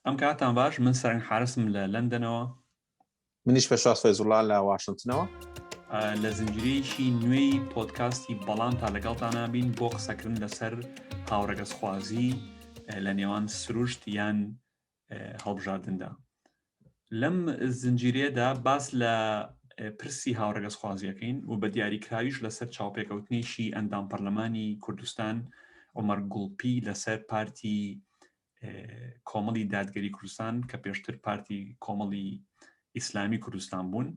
ئەم کاتان باش من سەرنگ حارسم لە لەندەنەوە. منیش پێشواز فەیزوڵا لە واشنتنەوە. لە زنجیرەیەکی نوێی پۆدکاستی بەڵام تا لەگەڵتان نابین بۆ قسەکردن لەسەر هاوڕەگەزخوازی لە نێوان سروشت یان هەڵبژاردندا. لەم زنجیرەیەدا باس لە پرسی هاوڕەگەزخوازیەکەین و بە دیاریکراویش لەسەر چاوپێکەوتنێکی ئەندام پەرلەمانی کوردستان عومەر گوڵپی لەسەر پارتی کۆمەڵی دادگەری کوردستان کە پێشتر پارتی کۆمەڵی ئیسلامی کوردستان بوون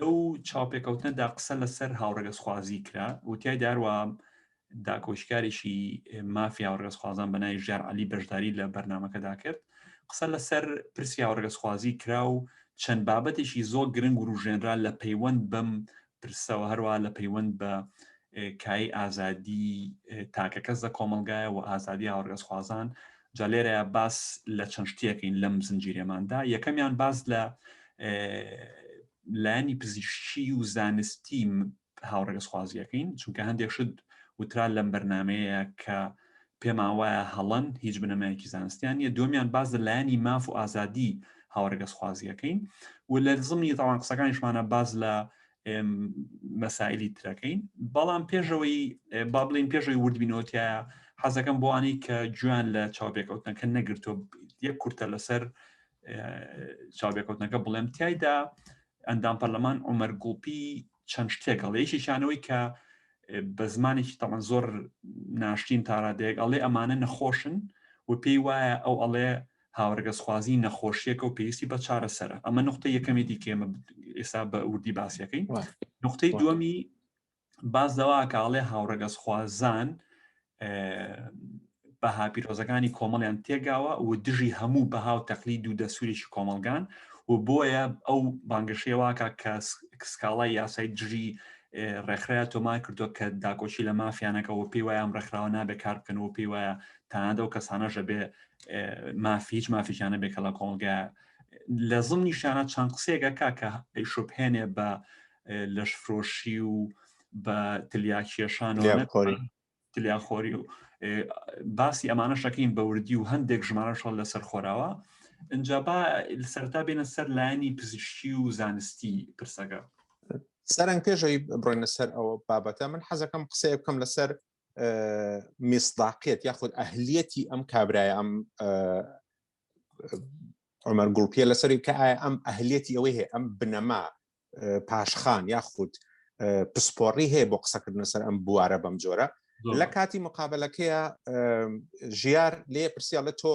لەو چاوپێکەوتنەدا قسە لەسەر هاوڕەگەزخوازی کرا و تای داروە داکۆکیکارێکی مافی هاوڕەگەزخوازان بە ناوی ژیار عەلی بەشداری لە بەرنامەکەدا کرد قسە لەسەر پرسی هاوڕەگەزخوازی کرا و چەند بابەتێکی زۆر گرنگ وروژێنرا لە پەیوەند بەم پرسەوە هەروە لە پەیوەند بە کای ئازادی تاکەکەس لە کۆمەلگایە و ئازادی هاوڕگەزخوازان جا لێرەیە باس لە چەند شتێکین لەم زنجیرێماندا یەکەمیان باس لە لایەنی پزیشکی و زانستی هاوڕەگەزخوازیەکەین چونکە هەندێک شت وترا لەم بەرنمەیە کە پێمان وایە هەڵەن هیچ بنەمایەکی زانستیان نیە دومیان باز لە لایەنی ماف و ئازادی هاوڕەگەزخوازیەکەین و لە زمنی تاوان قسەکانیشمانە باز لە مەسائلی ترەکەین بەڵام پێشەوەی با بڵین پێشەوەی وردبینەوەتیایە حەزەکەم بۆوانی کە گویان لە چاوپێکەوتنەکە نەگرتووە یەک کورتە لەسەر چاوپێکەوتنەکە بڵێم تایدا ئەندام پەرلەمان عومەر گوڵپی چەند شتێک ئەڵێ یەکێکیانەوەی کە بە زمانێکی تەمان زۆر ناشتین تاڕادەیەک ئەڵێ ئەمانە نەخۆشن و پێی وایە ئەو ئەڵێ هاوڕگەزخوازی نەخۆشیەکە و پێویستی بە چارەسەرە ئەمە نقطە یەکەمی دیکێمە ئێستا بە وردی باسیەکەین نقطەی دووەمی باس لەوە ئەکا ئەڵێ هاوڕەگەزخوازان بەها پیرۆزەکانی کۆمەڵیان تێگاوە و دژی هەموو بەها و تەقلید و دەسوورێکی کۆمەڵگان و بۆیە ئەو بانگەشەیەواکە کە سکاڵای یاسای دژی ڕێکخرا تۆمار کردووە کە داکۆکی لە مافیانەکەەوە پێی وایە ئەم ڕێکخراوە نابێ کار بکەن و پێی وایە تەنانەت ئەو کەسانەش بێ مافی هیچ مافێکیانە بێ کە لە کۆمەڵگا لە زمنیشانە چەند قسەیەکە کاکە ئەیشوبهێنێ بە لەشفرۆشی و بە تلیاکێشان تلیاخۆری و باسی ئەمانە شەکەین بە وردی و هەندێک ژمارە شەڵ لەسەر خۆراوە اینجا با سەرتا بێنە سەر لایەنی پزیشکی و زانستی پرسەکە. سەرنگ پێشەوەی بڕۆینە سەر ئەوە بابەتە من حەزەکەم قسەیە بکەم لەسەر میسداقیت یاخود ئەهلیەتی ئەم کابرایە ئەم عمر گوڵپیە لەسەری کە ئایا ئەم ئەهلیەتی ئەوەی هەیە ئەم بنەما پاشخان یاخود پسپۆڕی هەیە بۆ قسەکردنە سەر ئەم بوارە بەم جۆرە لە کاتی مقابلەکەیە ژیار لێ پرسیاڵە تۆ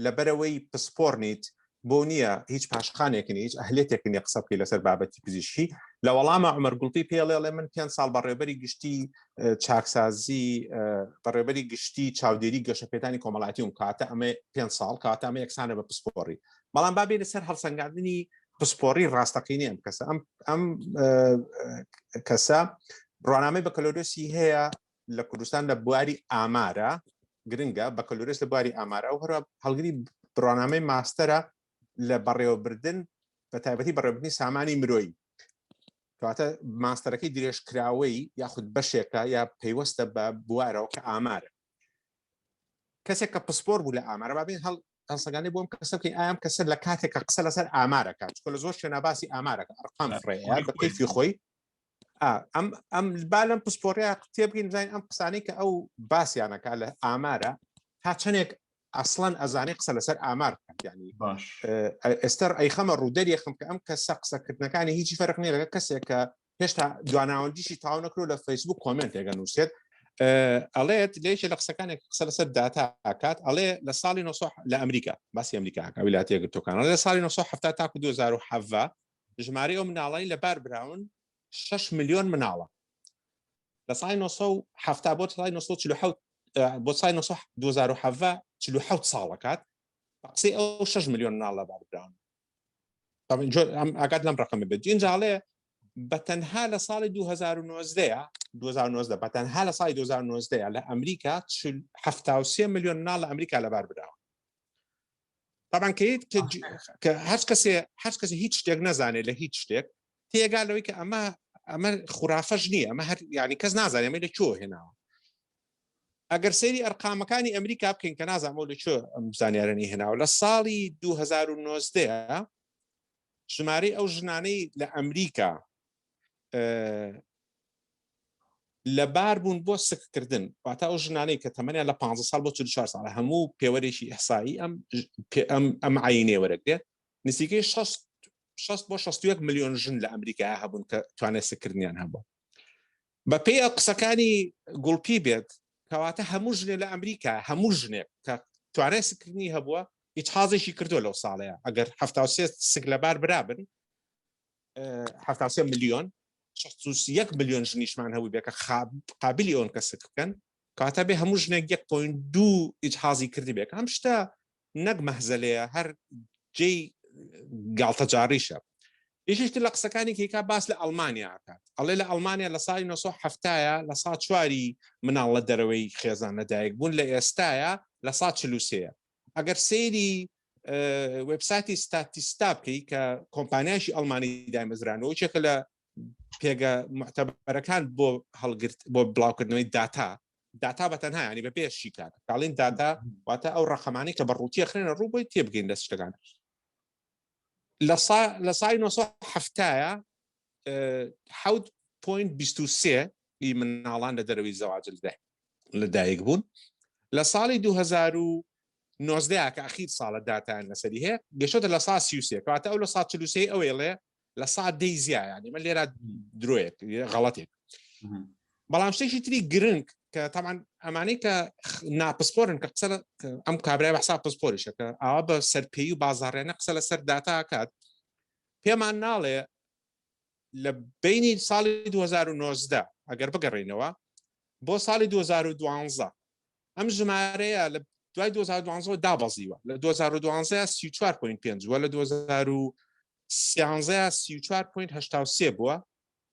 لەبەرەوەی پسپۆر نیت بۆ نییە هیچ پاشخانێک نیە هیچ ئەهلێتێک نیە قسە بکەی لەسەر بابەتی پزیشکی لە وەڵامە عمر گوڵپی پێڵێڵێ من پێ ساڵ بەڕێبەری گشتی چاکسازی بەڕێبەری گشتی چاودێری گەشەپێدانی کۆمەڵاتی و کاتە ئەمە پێ ساڵ کاتە ئەمە یەکسانە بە پسپۆڕی بەڵام با بێنە سەر هەڵسەنگاندنی پسپۆڕی ڕاستەقینەی ئەم کەسە ئەم ئەم کەسە بڕوانامەی بەکەلۆریۆسی هەیە لە کوردستان لە بواری ئامارە گرنگە بەکەلۆریۆس لە بواری ئامارە و هەروە هەڵگری بڕوانامەی ماستەرە لە بەڕێوەبردن بە تایبەتی بەڕێوەبردنی سامانی مرۆیی کەواتە ماستەرەکەی درێژکراوەی یاخود بەشێکە یا پەیوەستە بە بوارەوە کە ئامارە کەسێک کە پسپۆر بوو لە ئامارە بابین هەڵ هەڵسەگانی بۆم کەسە بکەین ئایم کەسە لە کاتێک کە قسە لەسەر ئامارەکە چکە لە زۆر شوێنە باسی ئامارەکە ئەرقام فڕێ بە کەیفی خۆی ئەم ئەم با لەم پسپۆڕیا تێبگەین بزانین ئەم قسانەی کە ئەو باسییانەکە لە ئامارە تا چەندێک ئەسڵەن ئەزانێ قسە لەسەر ئامار بکات ینی باش ئێستەر ئەیخەمە ڕوودەریەخم کە ئەم کەسە قسەکردنەکانی هیچی فەرق نییە لەگەڵ کەسێک کە هێشتا دواناوەندیشی تاو نەکرۆ لە فەیسبوک کۆمنتێکە نووسێت ئەڵێت لێکی لە قسەکانێک قسە لەسەر داتا ئاکات ئەڵێ لە ساڵی 900 لە ئەمریکا باسی ئەمریکا ویلایەتە یەکگرتووەکان لە ساڵی 1970 تاکو 2017 ژمارەی ئەو مناڵانی لە بار براون 6 میلیۆن مناڵە لە ساڵی 1970 بۆ ساڵی 1947 بۆ ساڵی 2017 47 ساڵەکات قسەی ئەو 6 میلیۆن مناڵ لە بار براون ئاگات لەم ڕقەمە بێت جینجاڵێ بە تەنها لە ساڵی 2019 2019 بە تەنها لە ساڵی 2019 لە ئەمریکا 73 میلیۆن مناڵ لە ئەمریکا لەبار براوە طبعا کە کە هەر کەسێ هەر کەسێ هیچ شتێک نەزانێت لە هیچ شتێک تێگا لەوەی کە ئەمە ئەمە خورافەش نییە ئەمە هەر ینی کەس نازانێت ئەمە لە کوێ هێناوە. ئەگەر سەیری ئەرقامەکانی ئەمریکا بکەین کە نازانم ئەو لە کوێ ئەم زانیارەنی هێناوە لە ساڵی 2019 ژمارەی ئەو ژنانەی لە ئەمریکا لەبار بوون بۆ سککردن واتە ئەو ژنانەی کە تەمەنیان لە 15 ساڵ بۆ 44 ساڵە هەموو پێوەرێکی ئەحسایی ئەم ئەم ئەم عینێ وەرەگرێت نزیکەی 60 بۆ 61 میلیۆن ژن لە ئەمریکا هەبوون کە توانای سکردنیان هەبوو بە پێی قسەکانی گوڵپی بێت کەواتە هەموو ژنێ لە ئەمریکا هەموو ژنێک کە توانای سکردنی هەبووە هیچ حازێکی کردووە لەو ساڵەیە ئەگەر 73 سک لەبار برابن 73 میلیۆن 61 میلیۆن ژنیشمان هەبوو بێ کە قابلی ئەوەن کە سک بکەن کاتە بێ هەموو ژنێک 1.2 ئیجهازی کردی بێ ئەم شتە نەک مەهزەلەیە هەر جێی گاڵتەجاڕیشە. یەکێکی تر لە قسەکانی کەیکا باس لە ئەڵمانیا ئەکات ئەڵێ لە ئەڵمانیا لە ساڵی 1970 لە سا چواری مناڵ لە دەرەوەی خێزان لەدایک بوون لە ئێستاە لە سا 43 ئەگەر سەیری وێبسایتی ستاتیستا بکەی کە کۆمپانیایکی ئەڵمانی دامەزرانەوە یەکێکە لە پێگە معتەبەرەکان بۆ هەڵگرت بۆ بڵاوکردنەوەی داتا داتا بە تەنها ینی بە بێ شیکار کاڵین داتا واتە ئەو ڕقەمانی کە بە ڕووتی خرێنە ڕوو بۆی تێبگەین لە شتەکان لە سای 1970 حوت.23 ی مناڵان لە دەرەوەی زەواجل لەدایک بوون لە ساڵی 2019 کە ئەخیر ساڵە داتایان لەسەری هەیە گەشتە لە سا 33 کەواتە ئەو لە سا 43 ئەوەیڵێ لە سا دەی زیایانی من لێرە درۆیەک غەڵەتێک بەڵام شتێکی تری گرنگ کە تامان ئەمانەی کە ناپسپۆرن کە قسە ئەم کابرای بەحسا پسپۆریشە کە ئاوا بە سەرپێی و بازاڕێنە قسە لەسەر داتا کات پێمان ناڵێ لە بینی ساڵی 2009 ئەگەر بگەڕینەوە بۆ ساڵی 2012 ئەم ژمارەیە لە دوای 2012 دابەزیوە لە 2012 34.5 وە لە 2013 34.83 بووە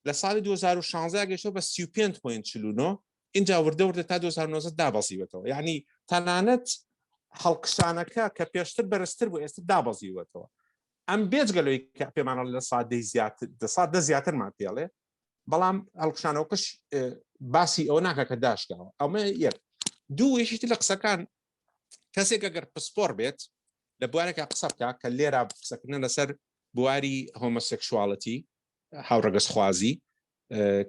لە ساڵی 2016 گەشتەوە بە 35.49 اینجا وردە وردە تا 2019 دابەزیوەتەوە یعنی تەنانەت هەڵکشانەکە کە پێشتر بەرزتر بوو ئێستا دابەزیوەتەوە ئەم بێجگە لەوەی کە پێمانە لە سادەی زیاتر دە سا دە زیاترمان پێڵێ بەڵام هەڵکشانەوەکەش باسی ئەوە ناکە کە داشکاوە ئەمە یەک دوو یەکێکی لە قسەکان کەسێک ئەگەر پسپۆر بێت لە بوارێکا قسە بکە کە لێرە قسەکردن لەسەر بواری هۆمۆسێکشواڵەتی هاوڕەگەزخوازی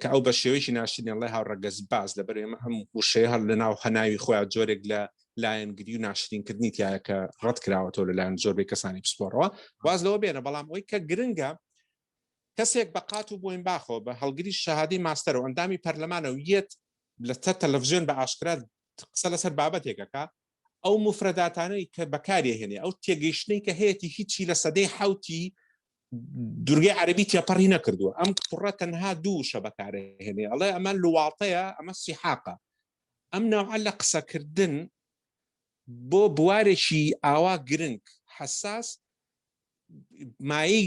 کە ئەو بە شێوەیەکی ناشرین ئەڵێ هاوڕەگەز باز لەبەر ئێمە ئەم وشەیە هەر لە ناو هەناوی خۆیان جۆرێک لە لایەنگری و ناشرینکردنی تایە کە ڕەت کراوەتەوە لەلایەن زۆربەی کەسانی پسپۆڕەوە واز لەوە بێنە بەڵام ئەوەی کە گرنگە کەسێک بە قات و بۆین باخەوە بە هەڵگری شەهادەی ماستەر و ئەندامی پەرلەمانە و یەت لەسەر تەلەڤزیۆن بە ئاشکرا قسە لەسەر بابەتێکەکە ئەو مفرەداتانەی کە بەکاری هێنێ ئەو تێگەیشتنەی کە هەیەی هیچی لە سەدەی حوتی دورگەی عەربی تێپەڕی نەکردووە ئەم کوڕە تەنها دوو شە بەکارهێنێ ئەڵێ ئەمە لواڵتەیە ئەمە سیحاقە ئەم ناوە لە قسەکردن بۆ بوارێکی ئاوا گرنگ حساس مایی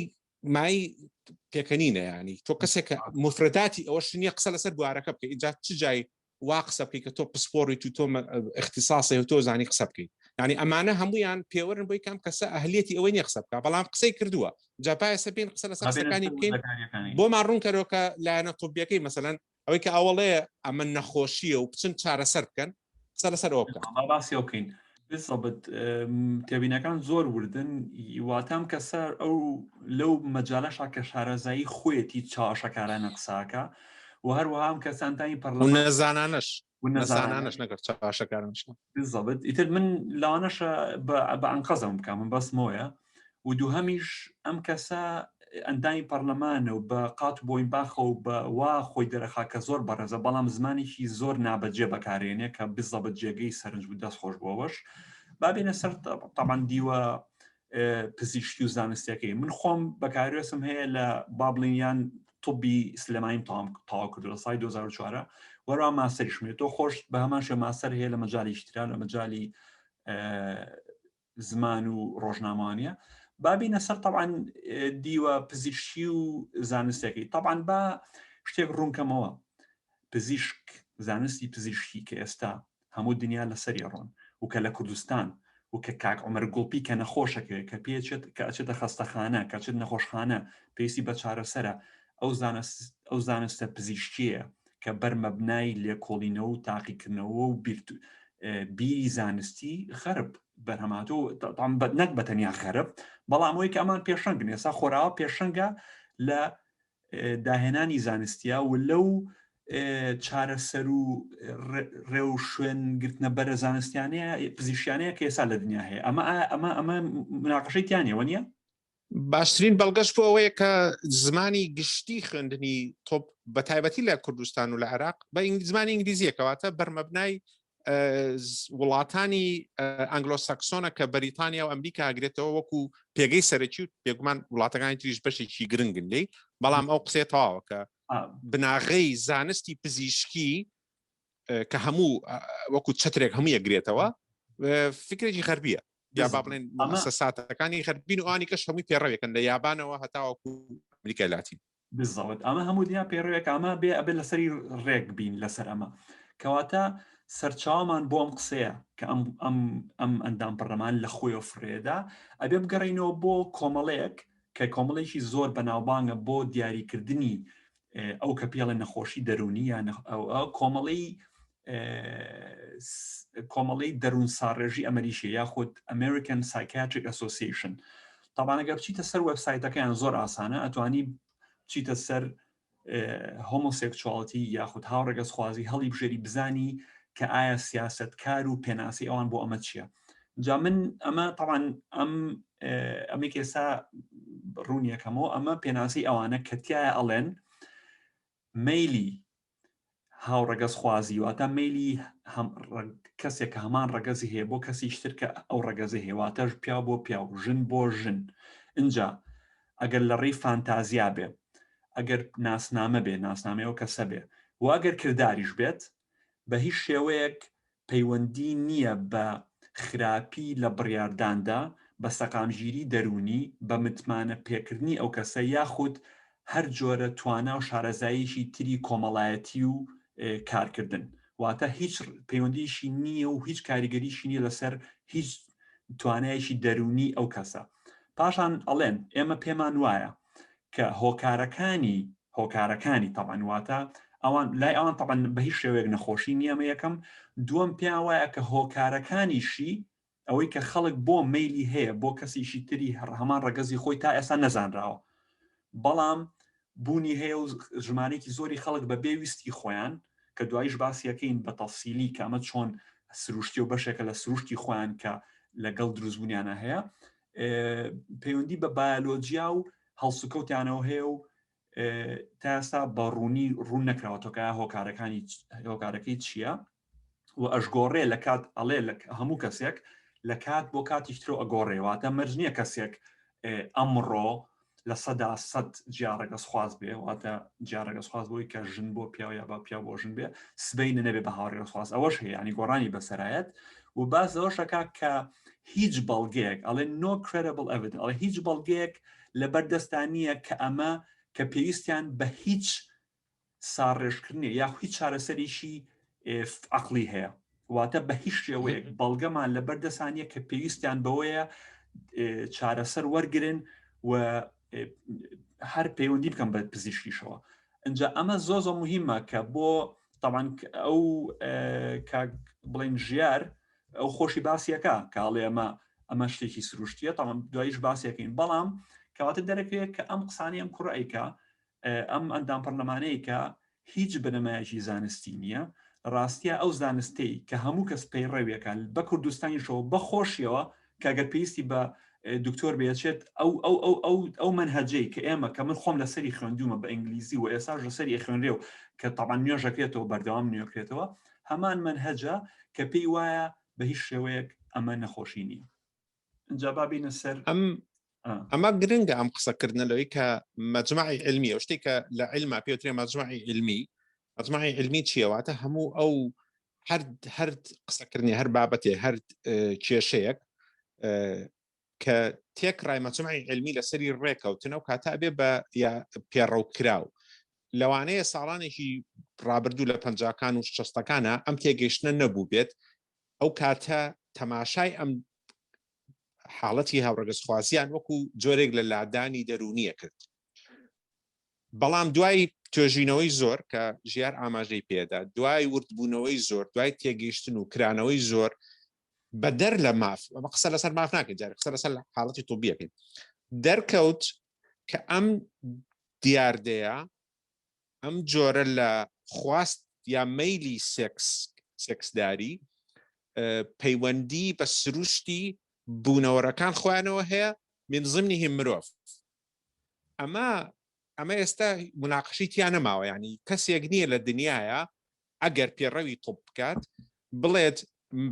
مای پێکەنینە ینی تۆ کەسێک کە مفرەداتی ئەوەش نییە قسە لەسەر بوارەکە بکەیت اینجا چ جای وا قسە بکەیت کە تۆ پسپۆڕی تو تۆ اختصاصی و تۆ زانی قسە بکەیت یعنی ئەمانە هەمویان پێوەرن بۆی کام کەسە ئەهلیەتی ئەوەی نیە قسە بکە بەڵام قسەی کردووە جا پایسە بین قسە لەسەر قسەکانی بکەین بۆمان ڕوون کەرەوە کە لایەنە طبیەکەی مەسەلەن ئەوەی کە ئەوەڵێ ئەمە نەخۆشیە و بچن چارەسەر بکەن قسە لەسەر ئەوە بکەن با باسی ئەو بکەین بالضبط تێبینەکان زۆر وردن واتام کەسە ئەو لەو مەجالەشا کە شارەزایی خۆیەتی چاوەشەکارانە قساکە و هەروەها ئەم کەسانتانی پەرلەمان نەزانانەش نەزانانەش نەگەر چاوەشەکارانش بالضبط ئیتر من لەوانەشە بە ئەنقەزم بکەم من بەسمەوەیە و دووهەمیش ئەم کەسە ئەندامی پەرلەمانە و بە قات بۆین باخە و بە وا خۆی دەرەخا کە زۆر بەڕێزە بەڵام زمانێکی زۆر نابەجێ بەکارێنێ کە بزەبت جێگەی سەرنج بوو دەست خۆش بۆەوەش بابێنە سەر تامان دیوە پزیشکی و زانستیەکەی من خۆم بەکارێسم هەیە لە با بڵێین طبی سلێمانیم تەواو تەواو کردو لە ساڵی 2004 وەرا ماستەریشم هەیە تۆ خۆش بە هەمان شێوە ماستەر هەیە لە مەجالی ترا لە مەجالی زمان و ڕۆژنامەوانیە بابینە سەر طبعا دیوە پزیشکی و زانستەکەی طبعا با شتێک ڕوونکەمەوە پزیشک زانستی پزیشکی کە ئێستا هەموو دنیا لەسەری ڕۆن و کە لە کوردستان و کە کاک عمر گوڵپی کە نەخۆشەکەوێت کە پێچێت کە ئەچێتە خەستەخانە کە چێت نەخۆشخانە پێویستی بە چارەسەرە ئەو زانست ئەو زانستە پزیشکیە کە کە بەرمەبنای لێکۆڵینەوە و تاقیکردنەوە و بیری زانستی غەرب بەرهەماتۆ نەک بە تەنیا غەرب بەڵام ئەوەی کە ئەمان پێشەنگن ئێستا خۆراوە پێشەنگە لە داهێنانی زانستیا و لەو چارەسەر و ڕێو شوێن گرتنە بەرە زانستیانەیە پزیشکیانەیە کە ئێستا لە دنیا هەیە ئەمە ئەمە ئەمە مناقەشەی تیانەوە نییە؟ باشترین بەڵگەش بۆ ئەوەیە کە زمانی گشتی خوێندنی تۆپ بە تایبەتی لە کوردستان و لە عێراق بە زمانی ئینگلیزیە کەواتە بەرمەبنای وڵاتانی ئەنگلۆ ساکسۆنە کە بەریتانیا و ئەمریکا گرێتەوە وەکو پێگەی سەرەکی و بێگومان وڵاتەکانی تریش بەشێکی گرنگن لی بەڵام ئەو قسەیە تەواوە کە بناغەی زانستی پزیشکی کە هەموو وەکو چترێک هەموو یەکگرێتەوە فکرێکی غەربیە یا با بڵێن مؤسساتەکانی غەربین و ئانی کەش هەمووی پێڕەوێکن لە یابانەوە هەتاوەکو ئەمریکای لاتین. بالضبط ئەمە هەموو دنیا پەیڕەوێک ئەمە بێ ئەبێ لەسەری ڕێک بین لەسەر ئەمە کەواتە سەرچاومان بۆ ئەم قسەیە کە ئەم ئەم ئەم ئەندام پەرلەمان لە خۆیەوە فرێدا ئەبێ بگەڕینەوە بۆ کۆمەڵەیەک کە کۆمەڵێکی زۆر بەناوبانگە بۆ دیاریکردنی ئەو کە پێڵێ نەخۆشی دەرونی یان کۆمەڵەی کۆمەڵەی دەروون ساڕێژی ئەمریکی یاخود American Psychiatric Association تاوانە گەر بچیتە سەر وبسایتەکەیان زۆر ئاسانە ئەتوانی بچیتە سەر homosexuality یاخود هاوڕەگەزخوازی هەڵی بژێری بزانی کە ئایا سیاستکار و پێناسی ئەوان بۆ ئەمە چییە جا من ئەمە تاوان ئەم ئەمێک ئێستا ڕوونیەکەمەوە ئەمە پێناسی ئەوانە کە تایە ئەڵێن مەیلی هاوڕەگەزخوازی واتە مەیلی کەسێک کە هەمان ڕەگەزی هەیە بۆ کەسیش تر کە ئەو ڕەگەزی هەیە واتەش پیاو بۆ پیاو ژن بۆ ژن ئینجا ئەگەر لە ڕێی فانتازیا بێ ئەگەر ناسنامە بێ ناسنامەی ئەو کەسە بێ و ئەگەر کرداریش بێت بە هیچ شێوەیەک پەیوەندی نییە بە خراپی لە بڕیارداندا، بە سەقامگیری دەروونی، بە متمانە پێکردنی ئەو کەسە یاخود هەر جۆرە توانا و شارەزاییەکی تری کۆمەڵایەتی و کارکردن. واتە هیچ پەیوەندیشی نییە و هیچ کاریگەریشی نییە لەسەر هیچ توانایەکی دەروونی ئەو کەسە. پاشان ئەڵێن ئێمە پێمان وایە کە هۆکارەکانی هۆکارەکانی تەبعەن واتە ئەوان لای ئەوان تەبعەن بە هیچ شێوەیەک نەخۆشی نییە ئەمە یەکەم دووەم پێیان وایە کە هۆکارەکانیشی ئەوەی کە خەڵک بۆ مەیلی هەیە بۆ کەسیشی تری هەر هەمان ڕەگەزی خۆی تا ئێستا نەزانراوە بەڵام بوونی هەیە و ژمارەیەکی زۆری خەڵک بە بێویستی خۆیان کە دوایش باسیەکەین بە تەفسیلی کە ئەمە چۆن سروشتی و بەشێکە لە سروشتی خۆیان کە لەگەڵ دروستبوونیانە هەیە پەیوەندی بە بایۆلۆجیا و هەڵسوکەوتیانەوە هەیە و تا ئێستا بە ڕوونی ڕوون نەکراوەتەوە کە هۆکارەکانی هۆکارەکەی چییە و ئەشگۆڕێ لە کات ئەڵێ لە هەموو کەسێک لە کات بۆ کاتیش ترۆ ئەگۆڕێ واتە مەرج نییە کەسێک ئەمڕۆ 100% جیاڕەگەزخواز بێ واتە جیاڕەگەزخواز بۆی کە ژن بۆ پیاو یا بە پیاو بۆ ژن بێ سبەینە نەبێ بە هاوڕێگەزخواز ئەوەش هەیە ینی گۆڕانی بەسەرایەت و باس لەوەشەکە کە هیچ بەڵگەیەک ئەڵێ no credible evidence ئەڵێ هیچ بەڵگەیەک لەبەردەستا نییە کە ئەمە کە پێویستیان بە هیچ ساڕێژکردنێ یا هیچ چارەسەرێکی عقلی هەیە واتە بە هیچ شێوەیەک بەڵگەمان لەبەر دەسانیە کە پێویستیان بەوەیە چارەسەر وەرگن و هەر پەیوەندی بکەم بە پزیشکیشەوە ئەجا ئەمە زۆ زۆ مهمە کە بۆ تاوان ئەو کاک بڵێن ژیار ئەو خۆشی باسیەکە کاڵێ ئەمە ئەمە شتێکی سروشتیە تاوان دوایش باسیەکەین بەڵام کەواتە دەرەکەوێت کە ئەم قسانی ئەم کوڕیکە ئەم ئەندام پەرلەمانەیە کە هیچ بنەمایەکی زانستی نییە ڕاستە ئەو زانستەی کە هەموو کەس پەیڕەویەکە بە کوردستانیشەوە بە خۆشیەوە کە گەر پێویستی بە دکتۆر بێچێت ئەو ئەو ئەو ئەو ئەو منهجەی کە ئێمە کە من خۆم لەسەری خوێندومە بە ئینگلیزی و ئێساش لەسەری خوێنرێ و کە تاوان نوێژەکرێتەوە بەردەوام نوێکرێتەوە هەمان منهجە کە پێی وایە بە هیچ شێوەیەک ئەمە نەخۆشی نییە اینجا با بینە سەر ئەم ئەمە گرنگە ئەم قسەکردنە لەوەی کە مەجمعی علمی ئەو شتێک کە لە علما پێوترێ مەجمعی علمی مەجمعی علمی چییە واتە هەموو ئەو هەر هەر قسەکردنی هەر بابەتێ هەر کێشەیەک کە تێک ڕای مەجمعی علمی لەسەری ڕێکەوتنە و کاتە بێ بە پێڕەو کراو لەوانەیە ساڵانێکی ڕابردوو لە پەنجاکان و شەستەکانە ئەم تێگەیشتنە نەبوو بێت ئەو کاتە تەماشای ئەم حاڵەتی هاوڕەگەزخوازیان وەکو جۆرێک لە لادانی دەرونیە کرد بەڵام دوای توێژینەوەی زۆر کە ژیار ئاماژەی پێدا، دوای وردبوونەوەی زۆر، دوای تێگەیشتن و کرانەوەی زۆر، بەدەر لە ماف، ئەمە قسە لەسەر ماف ناکەین جارێ، قسە لەسەر حاڵەتی طبیەکەین، دەرکەوت کە ئەم دیاردەیە، ئەم جۆرە لە خواست یا مەیلی سێکس، سێکسداری، پەیوەندی بە سروشتی بوونەوەرەکان خۆیانەوە هەیە، من ضمنهم مرۆڤ. ئەمە ئەمە ئێستا مناقشەی تیا نەماوە، یعنی کەسێک نییە لە دنیاە ئەگەر پێڕەوی طب بکات بڵێت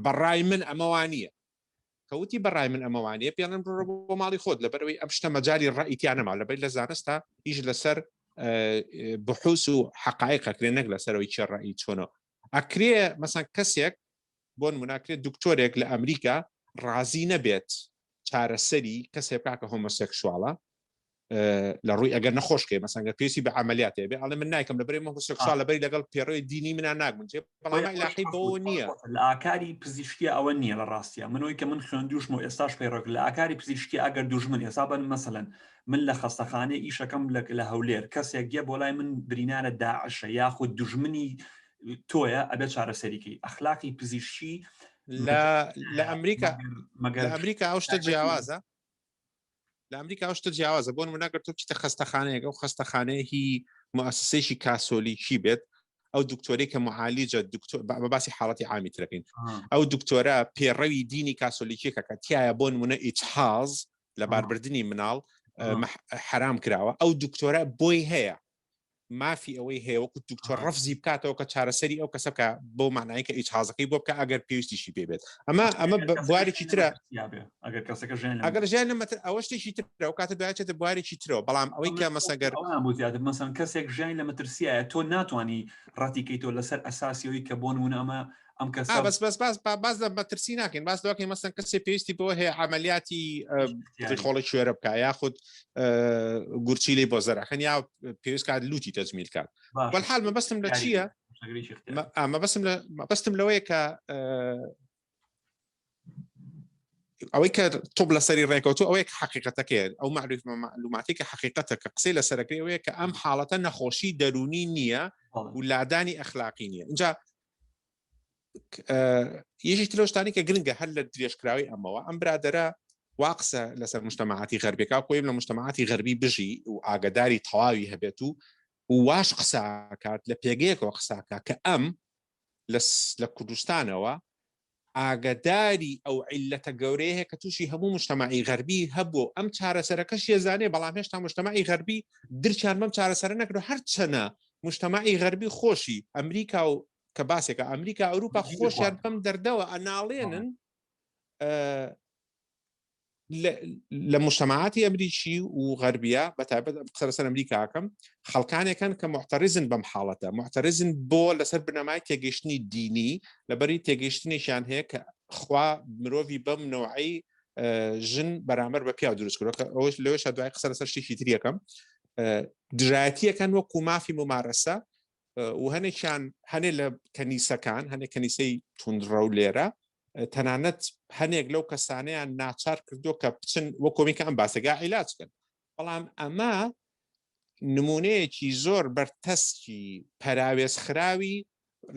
بەڕای من ئەمە وانییە. کەوتی بەڕای من ئەمە وانییە پێڵێن بڕۆ بۆ ماڵی خۆت، لەبەرەوەی ئەم شتە مەجای ڕئی تیا نەما، لەبەر لە زانستا ئیش لەسەر بحوس و حقایق ئەکرێ نەک لەسەرەوەی چێ ڕئی چۆنەوە ئەکرێ. مەسەن کەسێک بۆ نموناکرێت دکتۆرێک لە ئەمریکا ڕازی نەبێت چارەسەری کەسێ بکا کە هۆمۆسێکسواڵە لە ڕووی ئەگەر نەخۆشکێ مەسەنگە پێویستی بە عملیاتێ بێ ئەڵێ من نایکەم لە بەرەی هۆمۆسێکسواڵ لەبەری لەگەڵ پێڕەوی دینی منا ناگونجێ بەڵام عیلاقەی بەوە نییە. لە ئاکاری پزیشکی ئەوە نییە لە ڕاستە منەوەی کە من خوێندوشم و ئێستاش پەیڕۆک لە ئاکاری پزیشکی ئەگەر دوژمن ئێستا بن مەسەلەن من لە خەستەخانەی ئیشەکەم لە هەولێر کەسێک گە بۆ لای من برینارە داعشە یاخود دوژمنی تۆیە ئەبێ چارەسەریکەی ئەخلاقی پزیشکی لە لە ئەمریکا مەگەر لە ئەمریکا ئەو شتە جیاوازە لە ئەمریکا ئەو شتە جیاوازە بۆ نمونە گەر تۆ بچیتە خەستەخانەیەک ئەو خەستەخانەیە هی مؤسسەیەکی کاسۆلیکی بێت ئەو دکتۆرەی کە معالیجە دکتۆر بە باسی حاڵەتی عامی ترەکەین ئەو دکتۆرە پێڕەوی دینی کاسۆلیکیەکە کە تایە بۆ نمونە ئیجهاز لە باربردنی مناڵ حرام کراوە ئەو دکتۆرە بۆی هەیە مافی ئەوەی هەیە وەکو دکتۆر ڕەفزی بکاتەوە کە چارەسەری ئەو کەسە بکە بۆ معنای کە ئیجهازەکەی بۆ بکە ئەگەر پێویستیشی پێ بێت ئەمە ئەمە بوارێکی ترە ئەگەر کەسەکە ژیان ئەگەر ژیان لەمەتر ئەوە شتێکی ترە و کاتە دوایچێتە بوارێکی ترەوە بەڵام ئەوەی کە مەسەگەر بۆ زیاتر مەسەن کەسێک ژیان لە مەترسیایە تۆ ناتوانانی ڕەتیکەیتەوە لەسەر ئەساسیەوەی کە بۆ نمونە ئەمە ئەم کەسە بەس بەس باس باس لە مەترسی ناکەین باس لەوەکەین مەسەن کەسێ پێویستی بۆ هەیە عملیاتی ڕیخۆڵی کوێرە بکە یاخود گورچیلەی بۆ زەرەکەن یا پێویست کات لوتی تەجمیل کات بەلحال مەبەستم لە چییە مەبەستم لە مەبەستم لەوەیە کە ئەوەی کە تۆپ لەسەری ڕێکەوتو ئەوەیە کە حقیقەتەکەی ئەو معروف معلوماتی کە حقیقەتە کە قسەی لەسەرەکەی ئەوەیە کە ئەم حاڵەتە نەخۆشی دەرونی نییە و لادانی ئەخلاقی نییە اینجا یەکی ترەوە شتانی کە گرنگە هەر لە درێژکراوی ئەمەوە ئەم برادەرە وا قسە لەسەر مجتەماعاتی غەربیەکە خۆیم لە مجتەماعاتی غەربی بژی و ئاگداری تەواوی هەبێت و واش قساکات لە پێگەیەکەوە قساکە کە ئەم لە کوردستانەوە ئاگداری ئەو عیلەتە گەورەیە هەیە کە تووشی هەموو مجتەماعی غەربی هەبوو ئەم چارەسەرەکەش یەزانێ بەڵام هێشتا مجتەماعی غەربی درکیان بەم چارەسەرە نەکرد هەرچەنە مجتەماعی غەربی خۆشی ئەمریکا و کە باسێکە ئەمریکا ئەوروپا خۆشیان بەم دەردەوە ئەناڵێنن لە مجتەماعاتی ئەمریکی و غەربیە بە تایبەت قسە لەسەر ئەمریکاکەم خەڵکانێکن کە معتەرزن بەم حاڵەتە معتەرزن بۆ لەسەر بنەمای تێگەیشتنی دینی لەبەری تێگەیشتنێکیان هەیە کە خوا مرۆڤی بەم نەوعی ژن بەرامبەر بە پیاو دروست کردووە کە ئەوش لەوێش دوای قسە لەسەر شتێکی تریەکەم دژایەتیەکەن وەکو مافی ممارەسە و هەنێکیان هەنێ لە کەنیسەکان هەنێک کەنیسەی توندڕەو لێرە تەنانەت هەنێک لەو کەسانەیان ناچار کردو کە بچن وە کۆمیکە ئەم باسەگا عیلاج کەن بەڵام ئەمە نمونەیەکی زۆر بەرتەسکی پەراوێزخراوی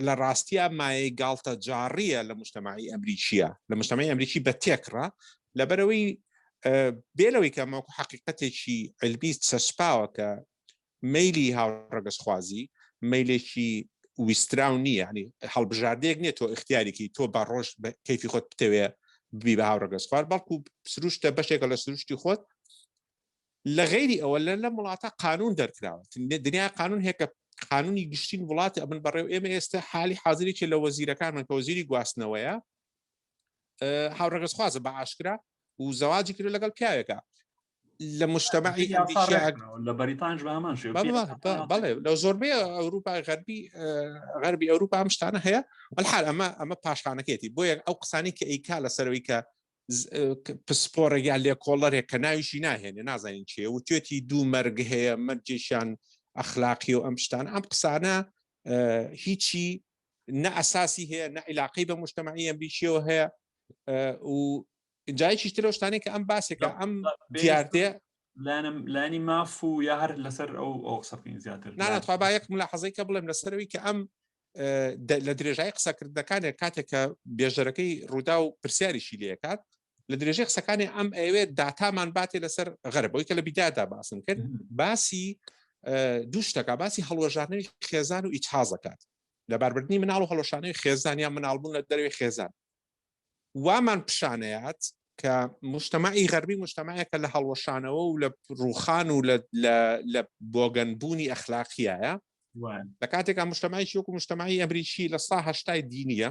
لە ڕاستیا مایەی گاڵتە جاڕیە لە مجتەماعی ئەمریکیە لە مجتەماعی ئەمریکی بە تێکڕا لەبەرەوەی بێ لەوەی کە مەکو حقیقەتێکی علمی چەسپاوە کە مەیلی هاوڕەگەزخوازی مەیلێکی ویستراو نییە ینی هەڵبژاردەیەک نییە تۆ اختیارێکی تۆ بە ڕۆژ کەیفی خۆت بتەوێ ببی بە هاوڕەگەزخوار بەڵکو سروشتە بەشێکە لە سروشتی خۆت لە غەیری ئەوە لە لەم وڵاتە قانون دەرکراوە دنیا قانون هەیە کە قانونی گشتین وڵاتی ئەبن بەڕێو ئێمە ئێستا حالی حاضرێکی لە وەزیرەکانمان کە وەزیری گواستنەوەیە هاوڕەگەزخوازە بە ئاشکرا و زەواجی کرد لەگەڵ پیاوێکە لە مجتمعی لە بەریتانش بە هەمان شێوە بەڵێ لە زۆربەی ئەوروپا غەربی غەربی ئەوروپا ئەم شتانە هەیە بەلحال ئەمە ئەمە پاشخانەکەیەتی بۆیە ئەو قسانی کە ئەیکا لەسەرەوەی کە پسپۆڕێک یا لێکۆڵەرێک کە ناویشی ناهێنێ نازانین چیە وتێتی دوو مەرگ هەیە مەرجێکیان ئەخلاقی و ئەم شتان ئەم قسانە هیچی نە ئەساسی هەیە نە عیلاقی بە مجتمعی ئەمریکیەوە هەیە و جایکی ترەوە شتانێک کە ئەم باسێکە ئەم دیاردەیە. لایەنی ماف و یا هەر لەسەر ئەو ئەو قسە بکەین زیاتر نا تخوا با یەک ملاحەزەی کە بڵێم لەسەرەوەی کە ئەم لە درێژای قسەکردنەکانێک کاتێک کە بێژەرەکەی ڕوودا و پرسیاریشی لێکات لە درێژەی قسەکانی ئەم ئەوێت داتامان باتێ لەسەر غەرب ئەوی کە لە بیدادا باسم کرد باسی دوو شتەکە باسی هەڵوەژانەوەی خێزان و ئیجهازەکات لەباربردنی مناڵ و هەڵۆشانەوەی خێزان یان مناڵبوون لە دەرەوەی خێزان وامان پیشانەیات کە مجتەمەعی غەربی مجتەمەعێکە لە هەڵوەشانەوە و لە ڕوخان و لە بۆگەنبوونی ئەخلاقیایە لە کاتێکا مجتەمەعێکی وەکو مجتەمەعی ئەمریکی لە سا هەشتای دینیە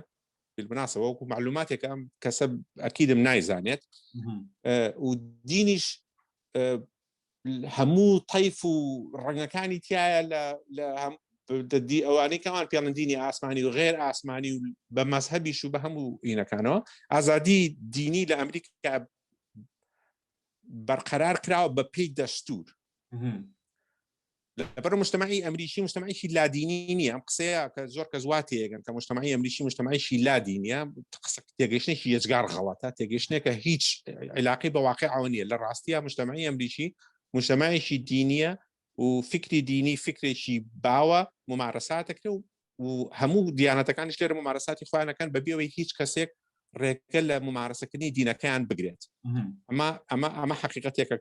بالمناسبە وەکو معلوماتێک ئەم کەسە ئەکیدم نایزانێت و دینیش هەموو تەیف و ڕەنگەکانی تایە لە دەدی ئەوانەی کەوان پێڵن دینی ئاسمانی و غێر ئاسمانی و بە مەزهەبیش و بە هەموو ئینەکانەوە ئازادی دینی لە ئەمریکا بەرقەرار کراوە بە پێی دەستور لەبەر مجتمعی ئەمریکی مجتمعێکی لادینی نییە ئەم قسەیە کە زۆر کەس وا تێگەن کە مجتمعی ئەمریکی مجتمعێکی لادینیە قسە تێگەیشتێکی یەجگار غەڵەتە تێگەیشتێکە هیچ عیلاقی بە واقعەوە نییە لە ڕاستیە مجتمعی ئەمریکی مجتمعێکی دینیە و فکری دینی فکرێکی باوە ممارەساتەکرێ و و هەموو دیانەتەکانیش لێرە ممارەساتی خۆیانەکەن بە بێەوەی هیچ کەسێک ڕێگە لە ممارەسەکردنی دینەکەیان بگرێت ئەمە ئەمە ئەمە حقیقەتێکە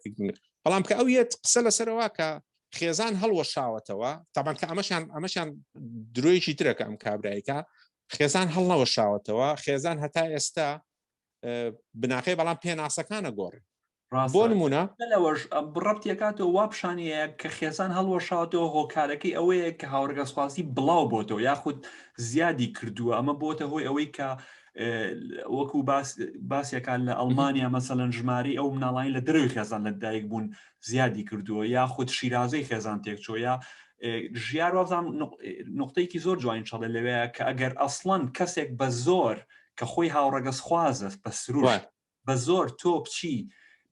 بەڵام کە ئەو یەت قسە لەسەرەوە کە خێزان هەڵوەشاوەتەوە تابان کە ئەمەشان ئەمەشان درۆیەکی ترەکە ئەم کابرایکە خێزان هەڵنەوەشاوەتەوە خێزان هەتا ئێستا بناخەی بەڵام پێناسەکانە گۆڕێ بۆ نمونە لەوەش ڕەبتیەکاتەوە وا پیشانەیە کە خێزان هەڵوەشاوەتەوە هۆکارەکەی ئەوەیە کە هاوڕگەزخوازی بڵاو بۆتەوە یاخود زیادی کردووە ئەمە بۆتە هۆی ئەوەی کە وەکو باس باسیەکان لە ئەڵمانیا مەسەلەن ژماری ئەو مناڵانی لە دەرەوەی خێزان لە دایک بوون زیادی کردووە یاخود شیرازەی خێزان تێکچۆ یا ژیار وابزانام نقطەیەکی زۆر جوانی چڵێ لەوەیە کە ئەگەر ئەسڵەن کەسێک بە زۆر کە خۆی هاوڕەگەزخوازە بە سروشت بە زۆر تۆ بچی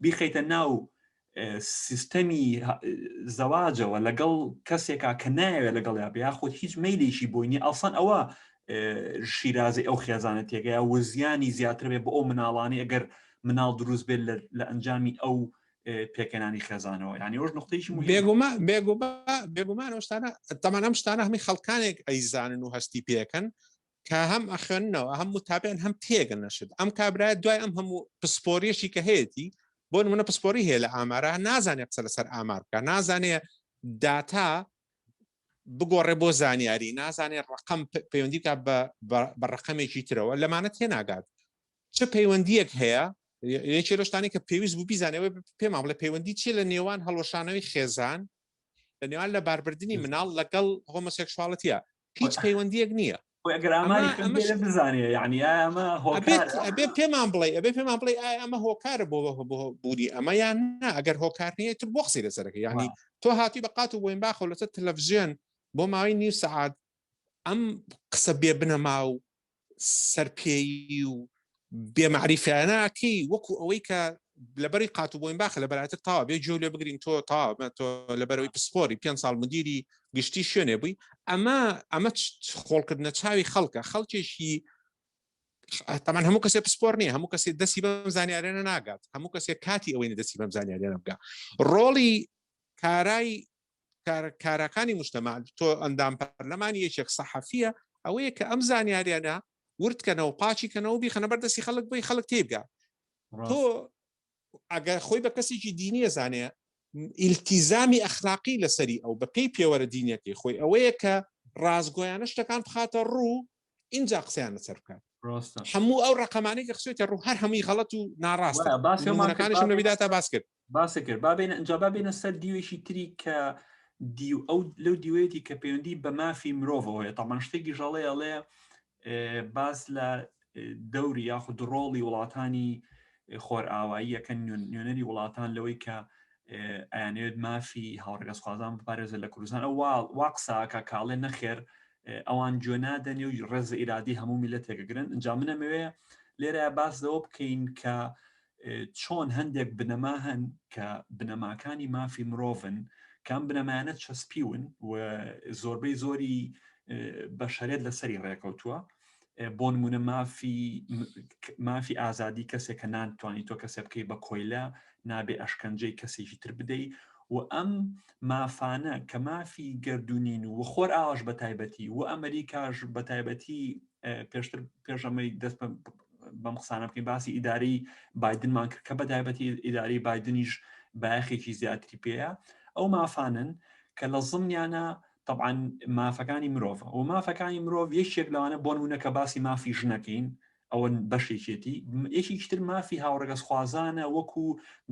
بیخەیتە ناو سیستەمی زەواجەوە لەگەڵ کەسێکا کە نایەوێت لەگەڵیا بێ یاخود هیچ مەیلێکی بۆی نیە ئەڵسان ئەوە شیرازی ئەو خێزانە تێگەیە و زیانی زیاتر بێ بۆ ئەو مناڵانی ئەگەر مناڵ دروست بێت لە ئەنجامی ئەو پێکەنانی خێزانەوە یعنی ئەوش نقطەیەکی بێگومان بێگومان بێگومان ئەو شتانە تەمان ئەم شتانە هەمی خەڵکانێک ئەیزانن و هەستی پێکەن کە هەم ئەخوێننەوە هەم متابعن هەم تێگەن نەشت ئەم کابرای دوای ئەم هەموو پسپۆریەشی کە هەیەی بۆ نمونە پسپۆری هەیە لە ئامارە نازانێ قسە لەسەر ئامار بکە نازانێ داتا بگۆڕێ بۆ زانیاری نازانێ ڕقم پەیوەندی بکە بە ڕقەمێکی ترەوە لەمانە تێناگات چ پەیوەندیەک هەیە یەکێ لە شتانی کە پێویست بوو بیزانەوە پێمان بڵێ پەیوەندی چیە لە نێوان هەڵوەشانەوەی خێزان لە نێوان لە باربردننی مناڵ لەگەڵ هۆمۆسێکشواڵەتە هیچ پەیوەندیەک نییە بزانێ یعنی ئەمە ئەبێ پێمان بڵێ ئەبێ پێمان بڵێ ئایا ئەمە هۆکارە بۆ بۆ بوونی ئەمە یان نا ئەگەر هۆکار نییە تر بۆ قسەی لەسەرەکە یعنی تۆ هاتی بە قات و بۆین باخۆ لەسەر تەلەڤزیۆن بۆ ماوەی نیو سەعات ئەم قسە بێ بنەما و سەرپێیی و بێ مەعریفیانەکەی وەکو ئەوەی کە لەبەری قات و بۆین باخە لە بەراتر تاوا بێ گوێ لێ بگرین تۆ تا تۆ لەبەرەوەی پسپۆری پێ ساڵ مدیری گشتی شوێنێ بووی ئەمە ئەمە خۆڵکردنە چاوی خەڵکە خەڵکێکی تەمان هەموو کەسێ پسپۆر نییە هەموو کەسێ دەستی بەم زانیارانە ناگات هەموو کەسێک کاتی ئەوەی دەستی بەم زانیارانە بگا ڕۆڵی کارای کاراکانی مجتمع تۆ ئەندام پەرلەمانی یەکێک سەحەفیە ئەوەیە کە ئەم زانیاریانە وردکەنەوە پاچی کەنەوە بیخەنە بەر دەستی خەڵک بۆی خەڵک تێبگا تۆ ئەگەر خۆی بە کەسێکی دینیە زانێ ئیلتیزامی ئەخلاقی لەسەری ئەو بە پێی پێوەرە دینەکەی خۆی ئەوەیە کە ڕازگۆیانە شتەکان بخاتە ڕوو اینجا قسەیان لەسەر بکات هەموو ئەو ڕقەمانەی کە خسێتە ڕوو هەر هەمووی غەڵەت و ناڕاستە باسەکانیشم لە بیداتا باس کرد باسە کرد با بێنە ئینجا با بێنە سەر دیوێکی تری کە دیو ئەو لەو دیوەیەتی کە پەیوەندی بە مافی مرۆڤەوە هەیە تامان شتێکی ژەڵێ ئەڵێ باس لە دەوری یاخود ڕۆڵی وڵاتانی خۆرئاواییەکە نوێنەری وڵاتان لەوەی کە ئەیانەوێت مافی هاوڕگەزخوازان بپارێزە لە کوردستان ئەو وا قساکە کاڵێ نەخێر ئەوان گوێ نادەنێ و ڕێز ئیرادی هەموو میلەتێکگرن ئینجا منەمەوێ لێرە باس لەوە بکەین کە چۆن هەندێک بنەما هەن کە بنەماکانی مافی مرۆڤن کام بنەمایانە چەسپیون و زۆربەی زۆری بەشەرێت لەسەری ڕێکەوتووە بۆ نمونە مافی مافی ئازادی کەسێک کە ناتوانانی تۆ کەسێ بکەی بە کۆیلە نابێ ئەشکەنجەی کەسێکی تر بدەی و ئەم مافانە کە مافی گردردونین و خۆر ئاواش بە تایبەتی و ئەمریکاش بە تایبەتی پێشتر پێشەمەی دەست بەم قسانە بکەین باسی ئیداری بادنمان کرد کە بە تایبەتی ئیداری بادنیش بایەخێکی زیاتری پێەیە ئەو مافانن کە لە زمنیانە طبعا مافەکانی مرۆڤ و مافەکانی مرۆڤ یەکێک لەوانە بۆ نمونە کە باسی مافی ژنەکەین ئەوە بەشێکێتی یەکێکی تر مافی هاوڕەگەزخوازانە وەکو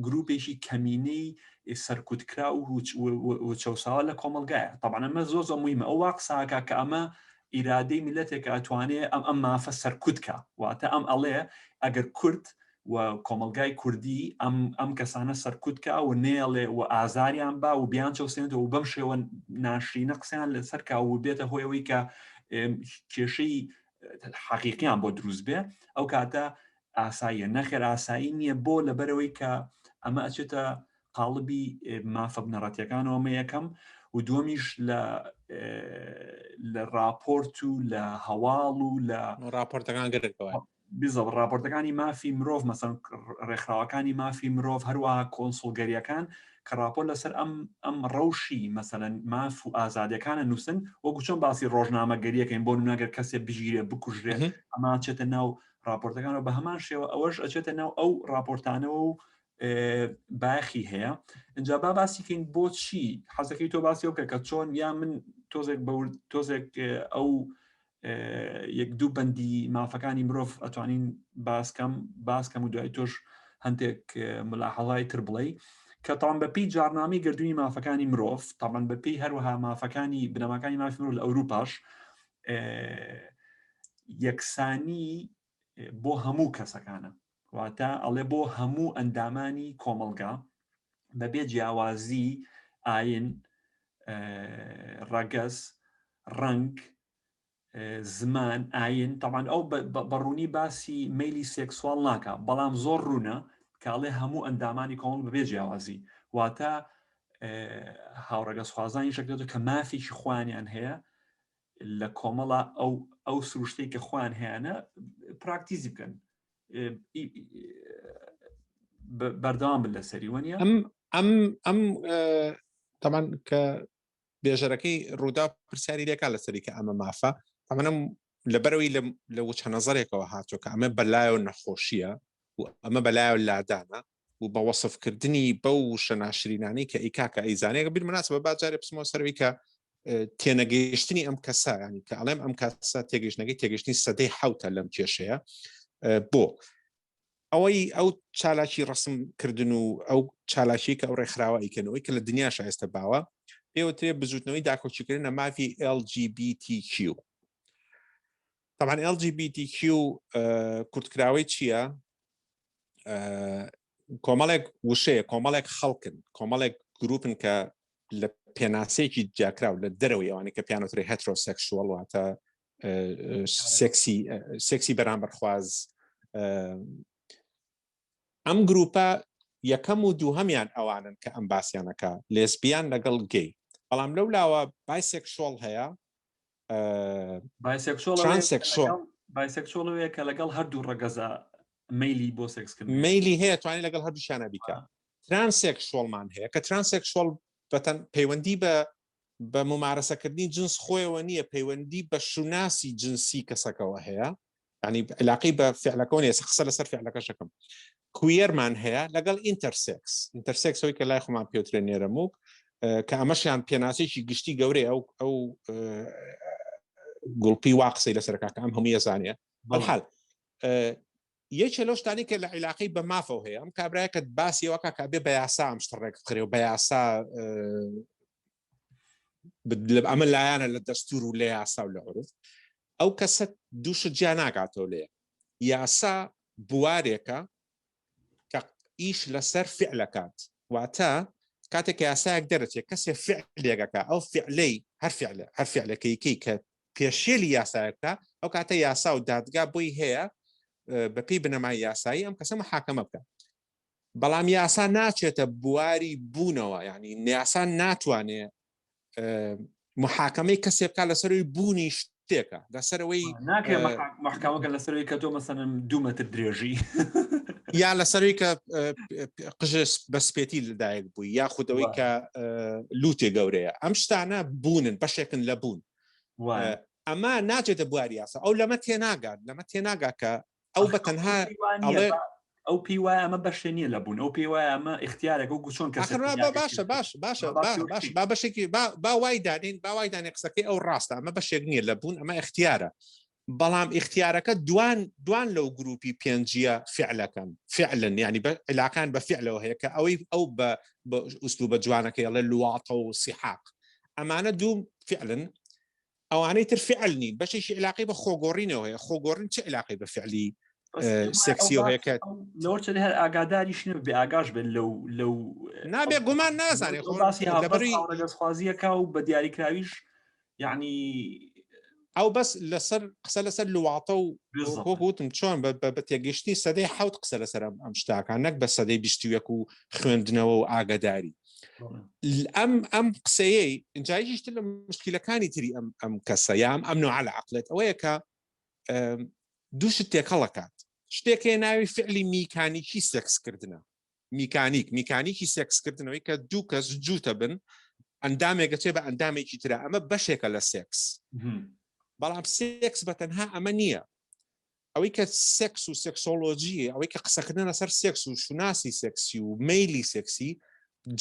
گروپێکی کەمینەی سەرکوتکرا و چەساوە لە کۆمەلگایە طبعا ئەمە زۆر زۆر مهمە ئەو وا قساکە کە ئەمە ئیرادەی میلەتێکە ئەتوانێ ئەم ئەم مافە سەرکوتکە واتە ئەم ئەڵێ ئەگەر کورد و کۆمەلگای کوردی ئەم ئەم کەسانە سەرکوتکە و نێڵێ و ئازاریان با و بیان چەوسێنێتەوە و بەم شێوە ناشرینە قسەیان لەسەر کا و بێتە هۆیەوەی کە کێشەی حەقیقیان بۆ دروست بێ ئەو کاتە ئاساییە نەخێر ئاسایی نییە بۆ لەبەرەوەی کە ئەمە ئەچێتە قاڵبی مافە بنەڕەتیەکانەوە مە یەکەم و دووەمیش لە لە راپۆرت و لە هەواڵ و لە راپۆرتەکان گرنگەوە بزەڵ راپۆرتەکانی مافی مرۆڤ مەسەن ڕێکخراوەکانی مافی مرۆڤ هەروەها کۆنسڵگەریەکان کە راپۆر لەسەر ئەم ئەم ڕەوشی مەسەلەن ماف و ئازادیەکانە نووسن وەکو چۆن باسی ڕۆژنامەگەریەکەین بۆ نمونە گەر کەسێ بگیرێ بکوژرێ ئەمە چێتە ناو راپۆرتەکانەوە بە هەمان شێوە ئەوەش ئەچێتە ناو ئەو راپۆرتانەوە و باخی هەیە اینجا با باسیکەین بۆچی حەزەکەی تۆ باسی بکە کە چۆن یا من تۆزێک بە تۆزێک ئەو یەک دوو بەندی مافەکانی مرۆڤ ئەتوانین باسکەم باسکەم و دوای تۆش هەندێک ملاحەڵای تر بڵێ کە تاوان بەپی جارنامەی گردردونی مافەکانی مرۆڤ تاوان بەپی هەروەها مافەکانی بنەماکانی مافی مرۆڤ لە ئەوروپاش یەکسانی بۆ هەموو کەسەکانە واتە ئەڵێ بۆ هەموو ئەندامانی کۆمەڵگا بەبێ جیاوازی ئاین ڕەگەز ڕەنگ زمان ئاین تاوان ئەو بەڕوونی باسی مەلی سێکسواڵ ناکە بەڵام زۆر ڕوونە کاڵێ هەموو ئەندامانی کۆمەڵ بەبێ جیاوازی واتە هاوڕەگەزخوازانی شەکرێتەوە کە مافێکی خۆیانیان هەیە لە کۆمەڵە ئەو ئەو سروشتەی کە خۆیان هەیەە پراکتیزی بکەن بەردەوام بن لەسەری وەنیە ئەم ئەم ئەم تەمان کە بێژەرەکەی ڕوودا پرسیاری لێکا لەسەری کە ئەمە مافە ئەمەم لەبەرەوەی لە وچە نەزەرێکەوە هاتووە کە ئەمە بەلایەوە نەخۆشیە و ئەمە بەلایەوە لادانە و بە وەسفکردنی بەو وشە ناشرینانەی کە ئیکا کە ئەیزانێک بیر مناسبە با جارێ بچمەوە سەروی کە تێنەگەیشتنی ئەم کەسە ینی کە ئەڵێم ئەم کەسە تێگەیشتنەکەی تێگەشتنی سەدەی حوتە لەم کێشەیە بۆ ئەوەی ئەو چالاکی ڕسم کردن و ئەو چالاکی کە ئەو ڕێکخراوە ئیکەنەوەی کە لە دنیاش ئێستا باوە پێوترێ بزوتنەوەی داکۆکیکردن لە مافی LGBTQ طبعا LGBTQ کورتکراوەی چییە؟ کۆمەڵێک وشەیە کۆمەڵێک خەڵکن کۆمەڵێک گروپن کە لە پێناسەیەکی جیاکراو لە دەرەوەی ئەوانەی کە پیانۆتری هەترۆسێکشوەڵ واتە سێکسی سێکسی بەرامبەرخواز ئەم گروپە یەکەم و دووهەمیان ئەوانن کە ئەم باسییانەکە لێسبیان لەگەڵ گەی بەڵام لەو لاوە بایسێکشۆڵ هەیە بایسێکشۆڵ کە لەگەڵ هەردوو ڕەگەزە مەیلی بۆ سێکسکردن مەیلی هەیە توانێت لەگەڵ هەردووشیانە بیکە ترانسێکشۆڵمان هەیە کە ترانسێکشۆڵ بەتەن پەیوەندی بە بە ممارەسەکردنی جنس خۆیەوە نییە پەیوەندی بە شوناسی جنسی کەسەکەەوە هەیە ینی علاقی بە فعلەکەەوە نیە قسە لەسەر فعلەکەشەکەم کویەرمان هەیە لەگەڵ ئینتەرسێکس ئینتەرسێکس ئەوی کە لای خۆمان پێوترێ نێرەموک کە ئەمەشیان پێناسێکی گشتی گەورەی ئەو ئەو گوڵپی وا قسەی لەسەر کاکە ئەم هەموو یەزانە بەڵحال یەکێ لەو شتانی کە لە عیلاقەی بە مافەوە هەیە ئەم کابرایە کە باسی ئەوە کاکە بێ بە یاسا ئەم شتە ڕێک بخرێ و بە یاسا ئەمە لایەنە لە دەستور و لە یاسا و لە عرف ئەو کەسە دوو شت جیا ناکاتەوە لێ یاسا بوارێکە کە ئیش لەسەر فعلەکات واتە کاتێک کە یاسایەک دەرەچێت کەسێ فعلێکەکە ئەو فعلەی هەر فعلە هەر فعلەکەیکەی کە پێشێلی یاسایەک بکا ئەو کاتە یاسا و دادگا بۆی هەیە بەپێی بنەمای یاسایی ئەم کەسە محاکەمە بکە بەڵام یاسا ناچێتە بواری بوونەوە ینی یاسا ناتوانێ محاکەمەی کەسێ بکات لەسەروی بوونی شتێکە لەسەرەوەی ناکرێ محکمەکە لەسەرەوەی کە تۆ مەسەن دو مەتر درێژی یا لەسەرەوەی کە قژ بە سپێتی لەدایک بووی یاخودەوەی کە لوتێ گەورەیە ئەم شتانە بوونن بەشێکن لە بوون ئەمە ناچێتە بواری یاسا ئەو لەمە تێناگات لەمە تێناگا کە ئەو بە تەنها ئەڵێ ئەو پێی وایە ئەمە بەشێ نییە لە بوون ئەو پێی وایە ئەمە ئیختیارێکە و چۆن کەس باشە باش باشە باش با بەشێکی با وای دانین با وای دانێ قسەکەی ئەو ڕاستە ئەمە بەشێک نییە لە بوون ئەمە ئیختیارە بەڵام ئیختیارەکە دوان دوان لەو گروپی پێنجیە فعلەکەن فعلن ینی بە علاقان بە فعلەوە هەیە کە ئەوەی ئەو بە ئوسلوبە جوانەکەی ئەڵێ لواطە و سیحاق ئەمانە دوو فعلن ئەوانەی تر فعل نین بەشێکی علاقی بە خۆگۆڕینەوە هەیە خۆگۆڕین چه علاقی بە فعلی سێکسیەوە هەیە کە لەوە چ هەر ئاگاداریش نەبێ بێ ئاگاش بێت لەو لەو نابێ گومان نازانێ خۆ باسی لەبەری ڕەگەزخوازیەکە و بە دیاریکراویش یعنی ئەو بەس لەسەر قسە لەسەر لواطە و وتم چۆن بە تێگەشتنی سەدەی حوت قسە لەسەر ئەم شتاکان نەک بە سەدەی بیستویەک و خوێندنەوە و ئاگاداری ئەم ئەم قسەیەی ئینجایشتر لە مشکلەکانی تری ئەم ئەم کەسە یام ئەم نوع لە عقلێت ئەوەیە کە دووشت تێکەڵەکات شتێکێ ناوی فعلی میکانیکی سێکسکردنە میکانیک میکانیکی سێکسکردنەوەی کە دوو کەس جووتە بن ئەندامێکە چێ بە ئەندامێکی ترە ئەمە بەشێکە لە سێکس بەڵام سێکس بە تەنها ئەمە نییە ئەوەی کە سێکس و سێکسۆلۆژی ئەوەی کە قسەکردن لەسەر سێکس و شوناسی سێکسی و مەیلی سێکسی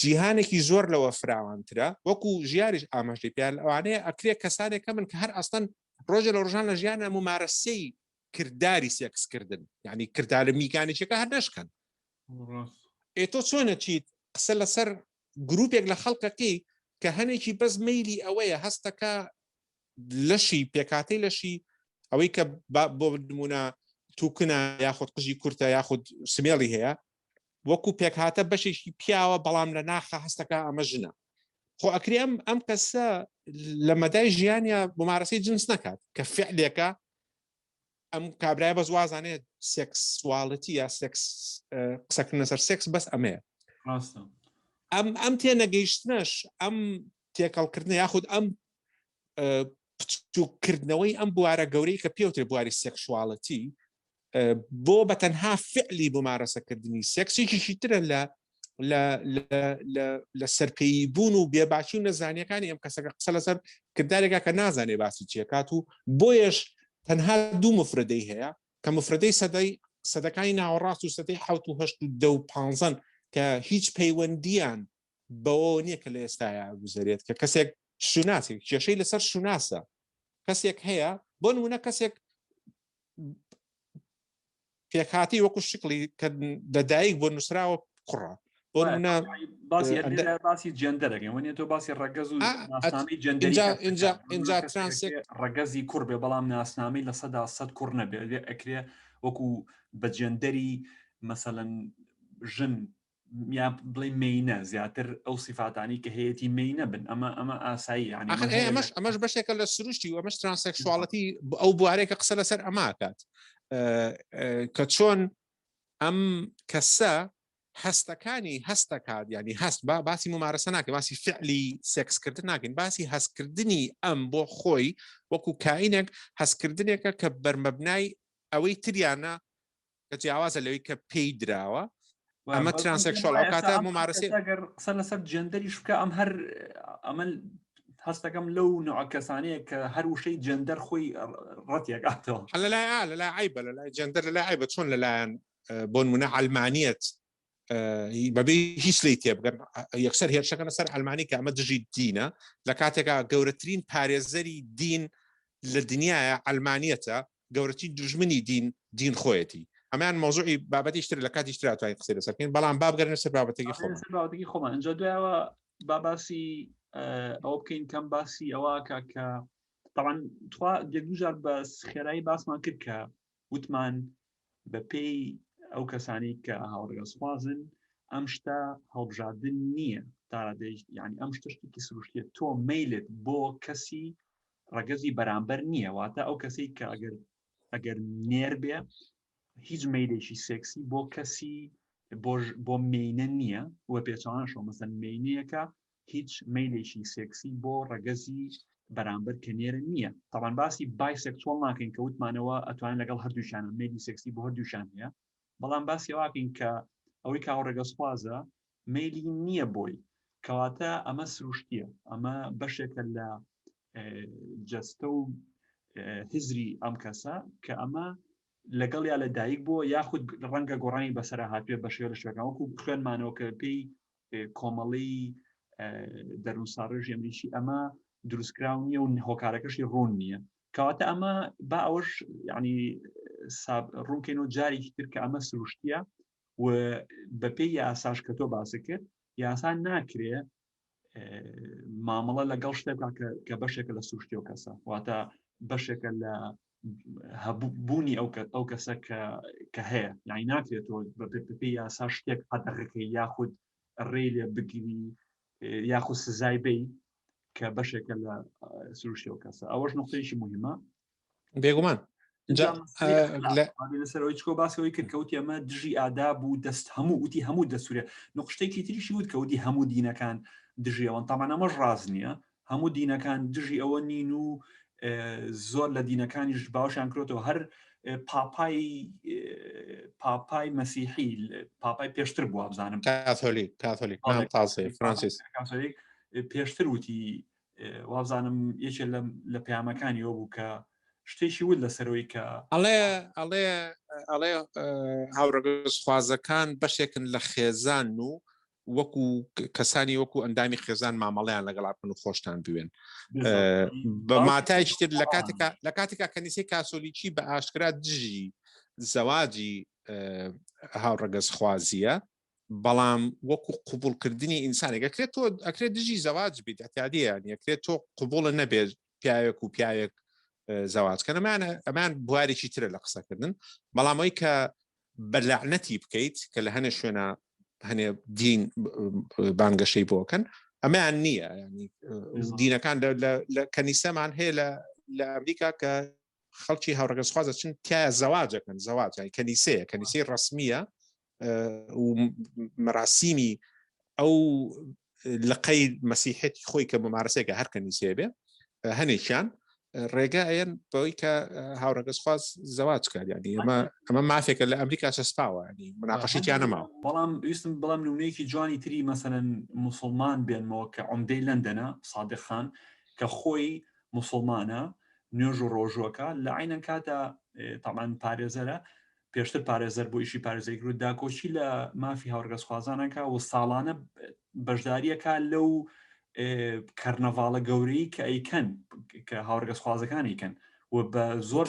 جیهانێکی زۆر لەوە فراوانترە وەکو ژیاریش ئاماژەی پێیان لەوانەیە ئەکرێ کەسانێک کە من کە هەر ئەستەن ڕۆژێ لە ڕۆژان لە ژیانە ممارەسەی کرداری سێکسکردن یعنی کردارە میکانیکەکە هەر نەشکەن ئێ تۆ چۆنە چیت قسە لەسەر گروپێک لە خەڵکەکەی کە هەنێکی بەس مەیلی ئەوەیە هەستەکە لەشی پێکاتەی لەشی ئەوەی کە بۆ نمونە توکنە یاخود قژی کورتە یاخود سمێڵی هەیە وەکو پێکهاتە بەشێکی پیاوە بەڵام لە ناخە هەستەکە ئەمە ژنە خۆ ئەکرێ ئەم ئەم کەسە لە مەدای ژیانیا ممارەسەی جنس نەکات کە فعلێکە ئەم کابرای بەس وازانێت sexuality یا سێکس قسەکردنە سەر سێکس بەس ئەمەیە ئەم ئەم تێنەگەیشتنەش ئەم تێکەڵکردنە یاخود ئەم بچووککردنەوەی ئەم بوارە گەورەی کە پێوترێ بواری sexuality بۆ بە تەنها فعلی ممارەسەکردنی سێکسێکیشی ترە لە لە سەرپێیی بوون و بێباکی و نەزانیەکانی ئەم کەسەکە قسە لەسەر کردارێکا کە نازانێ باسی چیەکات و بۆیەش تەنها دوو مفرەدەی هەیە کە مفرەدەی سەدەی سەدەکانی ناوەڕاست و سەدەی حوت و هەشت و دە و پانزەن کە هیچ پەیوەندیان بەوە نییە کە لە ئێستایا گوزەرێت کە کەسێک شوناسێک کێشەی لەسەر شوناسە کەسێک هەیە بۆ نمونە کەسێک پێکهاتەی وەکو شکڵی کە لەدایک بۆ نووسراوە کوڕە بۆ نمونە باسی باسی جێندەرەکەی وەنیە تۆ باسی ڕەگەز و ناسنامەی جێندەری اینجا اینجا ترانسێک ڕەگەزی کوڕ بێ بەڵام ناسنامەی 100% کوڕ نەبێ ئەکرێ وەکو بە جێندەری مەسەلەن ژن یا بڵێ مینە زیاتر ئەو سیفاتانی کە هەیەی مینە بن ئەمە ئەمە ئاسایی یعنی ئەمەش ئەمەش بەشێکە لە سروشتی و ئەمەش transsexuality ئەو بوارێکە قسە لەسەر ئەماکات کە چۆن ئەم کەسە هەستەکانی هەستەکات ینی هەست با باسی ممارەسە ناکە باسی فعلی سێکسکردن ناکەین باسی هەستکردنی ئەم بۆ خۆی وەکو کائینێک هەستکردنێکە کە بەرمەبنای ئەوەی تریانە کە جیاوازە لەوەی کە پێی دراوە ئەمە transsexual ئەو کاتە ممارەسەی ئەگەر قسە لەسەر جێندەریش بکە ئەم هەر ئەمە هەستەکەم لەو نوع کەسانەیە کە هەر وشەی جێندەر خۆی ڕەتیەکاتەوە لە لای ئا لە لای عیبە لە لای جێندەر لە لای عیبە چۆن لەلایەن بۆ نمونە عەلمانیەت بەبێ هیچ لی تێبگەن یەکسەر هێرشەکەنە سەر ئەلمانی کە ئەمە دژی دینە لە کاتێکا گەورەترین پارێزەری دین لە دنیاە ئەلمانیەتە گەورەترین دوژمنی دین دین خۆیەتی ئەمان مۆزوعی بابەتیش تر لە کاتیش ترا توانین قسەی لەسەر بکەین بەڵام با بگەرنە سەر بابەتێکی خۆمان سەر بابەتێکی خۆمان ئینجا دوایەوە با باسی ئەوە بکەین کەم باسی ئەوە کە کە طبعا تخوا یەک دوو جار بە خێرایی باسمان کرد کە وتمان بە پێی ئەو کەسانی کە هاوڕێگەزخوازن ئەم شتە هەڵبژاردن نییە تارادەی یعنی ئەم شتە شتێکی سروشتیە تۆ مەیلت بۆ کەسی ڕەگەزی بەرامبەر نییە واتە ئەو کەسەی کە ئەگەر ئەگەر نێر بێ هیچ مەیلێکی سێکسی بۆ کەسی بۆ مینە نییە و پێچوانەشەوە مەسەن مینەیەکە هیچ مەیلێکی سێکسی بۆ ڕەگەزی بەرامبەر کە نێرە نییە تاوان باسی bisexual ناکەین کە وتمانەوە ئەتوانن لەگەڵ هەردووشیان مەیلی سێکسی بۆ هەردووشان هەیە بەڵام باسی ئەوەکەین کە ئەوەی کە هاوڕەگەزخوازە مەیلی نییە بۆی کەواتە ئەمە سروشتیە ئەمە بەشێکە لە جەستە و هزری ئەم کەسە کە ئەمە لەگەڵ یا لە دایک بووە یاخود ڕەنگە گۆڕانی بەسەر هاتوێ بە شێوە لە شوێنەکان وەکو خوێنمانەوە کە پێی کۆمەڵی دەروونساڕێژی ئەمریکی ئەمە دروستکراو نییە و هۆکارەکەشی ڕوون نییە کەواتە ئەمە با ئەوەش ینی ڕوونکەین و جارێکی تر کە ئەمە سروشتیە و بەپێی یاساش کە تۆ باسی کرد یاسا ناکرێ مامەڵە لەگەڵ شتێک کە بەشێکە لە سروشتی و کەسە واتە بەشێکە لە بوونی ئەو ئەو کەسە کە هەیە یعنی ناکرێت تۆ بەپێی یاسا شتێک قەدەغەکەی یاخود ڕێ لێ بگری یاخود سزای بی کە بەشێکە لە سروشتی ئەو کەسە ئەوەش نقطەیەکی مهمە بێگومان لەسەرەوەی چکۆ باسەوەی کرد کەوتی ئەمە دژی ئاداب و دەست هەموو وتی هەموو دەسوورێ نقشتێکی تریشی وت کەوتی هەموو دینەکان دژی ئەوەن تامان ئەمەش ڕاز نییە هەموو دینەکان دژی ئەوە نین و زۆر لە دینەکانیش باوەشیان کرۆتەوە هەر پاپای پاپای مەسیحی پاپای پێشتر بووە بزانم کاتۆلیک کاتۆلیک فرانسیس کاتۆلیک پێشتر وتی وابزانم یەکێ لە پەیامەکانی ئەوە بوو کە شتێکی ود لەسەرەوەی کە ئەڵێ ئەڵێ ئەڵێ هاوڕەگەزخوازەکان بەشێکن لە خێزان و وەکو کەسانی وەکو ئەندامی خێزان مامەڵیان لەگەڵا بکەن و خۆشتان بوێن بە ماتایکی تر لە کاتێکا لە کاتێکا کەنیسەی کاسۆلیکی بە ئاشکرا دژی زەواجی هاوڕەگەزخوازیە بەڵام وەکو قوبولکردنی ئینسانێک ئەکرێت تۆ ئەکرێت دژی زەواج بیت ئەتیادیە یانی ئەکرێت تۆ قوبوڵە نەبێت پیاوێک و پیاوێک زەواج کەن ئەمان ئەمان بوارێکی ترە لە قسەکردن بەڵام ئەوی کە بە لەعنەتی بکەیت کە لە هەنێ شوێنە هەنێ دین بانگەشەی بۆکەن ئەمەیان نییە ینی دینەکان لە کەنیسەمان هەیە لە لە ئەمریکا کە خەڵکی هاوڕەگەزخواز دەچن تیا زەواجەکەن زەواج یانی کەنیسەیە کەنیسەی ڕسمیە و مەراسیمی ئەو لقەی مەسیحەتی خۆی کە ممارەسێکە هەر کەنیسەیە بێ هەنێکیان ڕێگا ئەیەن بەوەی کە هاوڕەگەزخواز زەواج کات ینی ئەمە ئەمە مافێکە لە ئەمریکا چەسپاوە ینی مناقەشی تیا نەماوە بەڵام ویستم بەڵام نمونەیەکی جوانی تری مەسەلەن موسڵمان بێنمەوە کە عمدەی لەندەنە سادق خان کە خۆی موسڵمانە نوێژ و ڕۆژوەکە لە عینەن کاتە تامان پارێزەرە پێشتر پارێزەر بۆ ئیشی پارێزەری کرد داکۆکی لە مافی هاوڕگەزخوازانەکە و ساڵانە بەشداریەکە لەو کەرنەڤاڵە گەورەی کە ئەیکەن کە هاوڕگەزخوازەکانی کەن و بە زۆر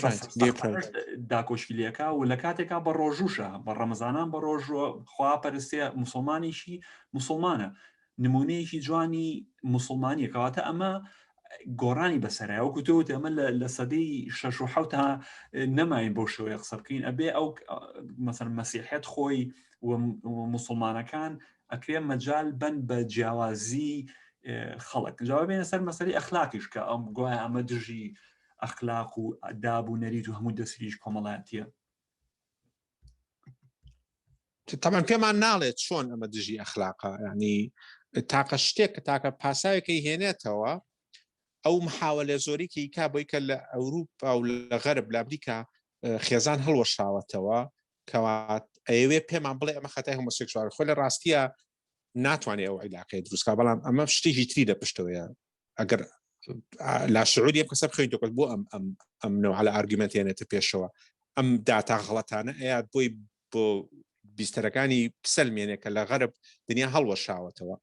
داکۆشی لەکە و لە کاتێکا بە ڕۆژوشە بە ڕەمەزانان بە ڕۆژوە خوا پەرستێ مسلمانیشی مسلمانە نمونەیەکی جوانی موسڵمانیە کەواتە ئەمە گۆڕانی بەسەرای وەکو تۆ وتی ئەمە لە سەدەی شەش و حەوتا نەماین بەو شێوەیە قسە بکەین ئەبێ ئەو مەسەر مەسیحەت خۆی و موسڵمانەکان ئەکرێ مەجال بن بە جیاوازی خەڵک جواب بێنە سەر مەسەری ئەخلاقیش کە ئەم گوایە ئەمە دژی ئەخلاق و داب و نەریت و هەموو دەسریش کۆمەڵایەتیە تەمان پێمان ناڵێت چۆن ئەمە دژی ئەخلاقە ینی تاقە شتێک کە تاکە پاساوێکی هێنێتەوە ئەو محاوە لە زۆریکی کا بۆی کە لە ئەوروپا و لە غەرب لە ئەمریکا خێزان هەڵوەشاوەتەوە کەوات ئەیەوێ پێمان بڵێ ئەمە خەتای هۆمۆسێکسوال خۆ لە ڕاستیە ناتوانێت ئەو عیلاقەیە دروستکە بەڵام ئەمە شتێکی تری لە پشتەوەیە ئەگەر لا شعوری ئەم کەسە بخەین دۆکەت بۆ ئەم ئەم ئەم نەوعە لە ئارگومنت هێنێتە پێشەوە ئەم داتا غەڵەتانە ئەیات بۆی بۆ بیستەرەکانی بسەلمێنێ کە لە غەرب دنیا هەڵوەشاوەتەوە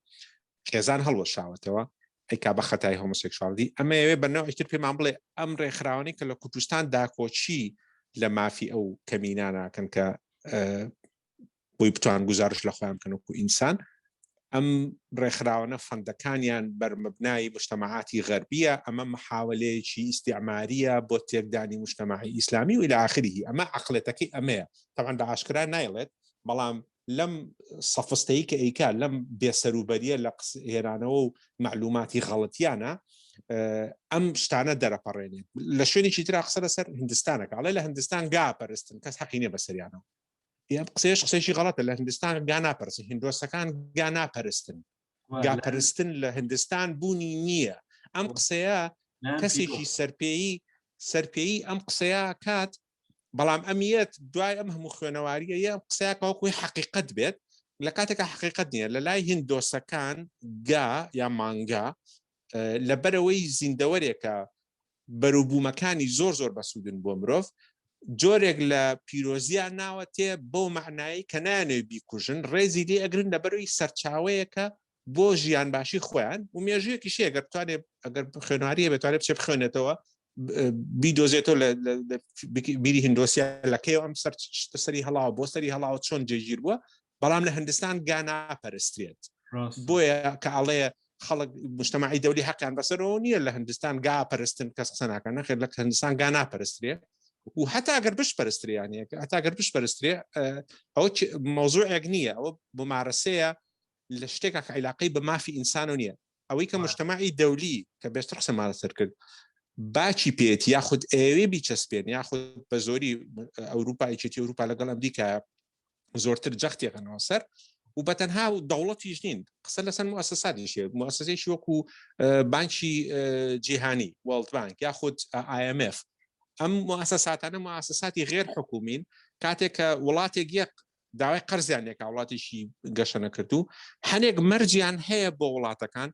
خێزان هەڵوەشاوەتەوە ئەیکا بە خەتای هۆمۆسێکسواڵی ئەمە ئەوێ بە نەوعی تر پێمان بڵێ ئەم ڕێکخراوانەی کە لە کوردستان داکۆکی لە مافی ئەو کەمیناناکەن کە بۆی بتوان گوزارش لە خۆیان بکەن وەکو ئینسان ئەم ڕێکخراوانە فەندەکانیان بەرمەبنای مجتەمەعاتی غەربیە ئەمە محاولەیەکی ئیستعماریە بۆ تێکدانی مجتەمەعی ئیسلامی و إلى آخره ئەمە عقلێتەکەی ئەمەیە طبعا بە ئاشکرا نایڵێت بەڵام لەم سەفستەی کە ئەیکا لەم بێسەروبەریە لە هێنانەوە و معلوماتی غەڵەتیانە ئەم شتانە دەرەپەڕێنێت لە شوێنێکی ترا قسە لەسەر هندستانەکە ئەڵێ لە هندستان گا پەرستن کەس حەقی نییە بەسەریانەوە ئەم قسەیەش قسەیەکی غەڵەتە لە هندستان گا ناپەرستن هندۆسەکان گا ناپەرستن گاپەرستن لە هندستان بوونی نییە ئەم قسەیە. کەسێکی سەرپێیی سەرپێیی ئەم قسەیە کات بەڵام ئەمیەت دوای ئەم هەموو خوێنەواریە یە ئەم قسەیە کە وەکوی حەقیقەت بێت لە کاتێکا حەقیقەت نییە لە لای هندۆسەکان گا یا مانگا لەبەرەوەی زیندەوەرێکە بەروبوومەکانی زۆر زۆر بەسوودن بۆ مرۆڤ جۆرێک لە پیرۆزیان ناوە تێ بەو معنایی کە نانەوێ بیکوژن ڕێزی لێ ئەگرن لەبەرەوەی سەرچاوەیەکە بۆ ژیان باشی خۆیان و مێژوویەکیش هەیە گەر بتوانێت ئەگەر خوێنواریە بتوانێت بچێ بخوێنێتەوە بیدۆزێتەوە لە بیری هندۆسیا لەکەی ئەم سەر سەری هەڵاوە بۆ سەری هەڵاوە چۆن جێگیر بووە بەڵام لە هندستان گانا پەرسترێت بۆیە کە ئەڵێ خەڵک مجتمعی دەولی حەقیان بەسەرەوە نییە لە هندستان گا پەرستن کەس قسە ناکەن نەخێر لە هندستان گا ناپەرسترێ و هەتا گەر بش پەرستریانەیە هەتا گەر بش پەرسترێ ئەو مەوزوعێک نییە ئەوە ممارەسەیە لە شتێکا کە عیلاقەی بە مافی ئینسانەوە نییە ئەوەی کە مجتمعی دەولی کە بێشتر قسەمان لەسەر کرد باکی پێێت یاخود ئەوێ بیچەسپێن یاخود بە زۆری ئەوروپا یەکێتی ئەوروپا لەگەڵ ئەمریکا زۆرتر جەختێکەنەوە سەر و بە تەنها و دەوڵەتیش نین قسە لەسەر موسساتیش موسسێکی وەکو بانکی جیهانی World Bank یاخود IMF ئەم موسساتانە موسساتی غێر حکومین کاتێک کە وڵاتێک یەک داوای قەرزیان لێکا وڵاتێکی گەشە نەکردو هەنێک مەرجیان هەیە بۆ وڵاتەکان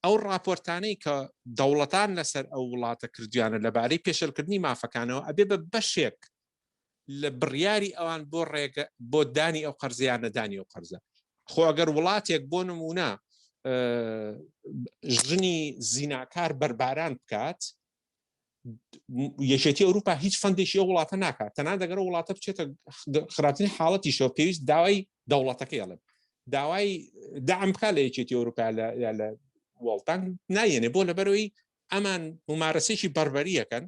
ئەو راپۆرتانەی کە دەوڵەتان لەسەر ئەو وڵاتە کردویانە لەبارەی پێشلکردنی مافەکانەوە ئەبێ بە بەشێک لە بڕیاری ئەوان بۆ ڕێگە بۆ دانی ئەو قەرزیان نەدانی ئەو قەرزە خۆ ئەگەر وڵاتێک بۆ نمونە ژنی زیناکار بەرباران بکات یەکێتی ئەوروپا هیچ فەندێکی ئەو وڵاتە ناکات تەنان دەگەرە وڵاتە بچێتە خراپترین حاڵەتیشەوە پێویست داوای دەوڵەتەکەی ئەڵێم داوای دەعم بکات لە یەکێتی ئەوروپا لە وڵتان نایەنێ بۆ لەبەرەوەی ئەمان ممارەسێکی بەربەریەکەن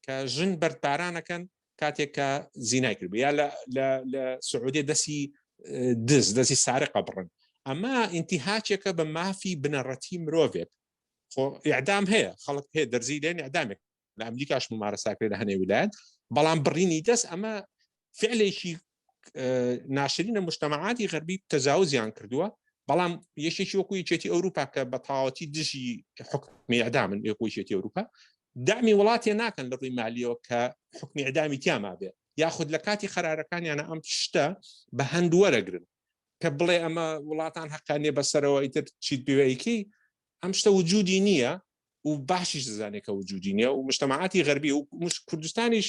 کە ژن بەردبارانەکەن کاتێک کە زینای کرد یا لە سعودیە دەسی دز دەسی سارقە بڕن ئەمە ئینتیهاچێکە بە مافی بنەڕەتی مرۆڤێک خۆ ئیعدام هەیە خەڵک هەیە دەرزی لێن ئیعدامێک لە ئەمریکاش ممارەساکرێت لە هەنێ ویلایەت بەڵام بڕینی دەست ئەمە فعلێکی ناشرینە مجتەمەعاتی غەربی تەجاوزیان کردووە بەڵام یەکێکی وەکو یەکێتی ئەوروپا کە بە تەواوەتی دژی حکومی ئەدامن یەکو یەکێتی ئەوروپا دامی وڵاتێ ناکەن لە ڕووی مالیەوە کە حکومی ئەدامی تیاما بێ یاخود لە کاتی قەرارەکانیانە ئەم شتە بە هەند وەرەگرن کە بڵێ ئەمە وڵاتان حەقیان نیە بەسەرەوە ئیتر چیت بوێیکی ئەم شتە وجودی نییە و باشیش دەزانێت کە وجودی نییە و مجتەماعاتی غەربی و کوردستانیش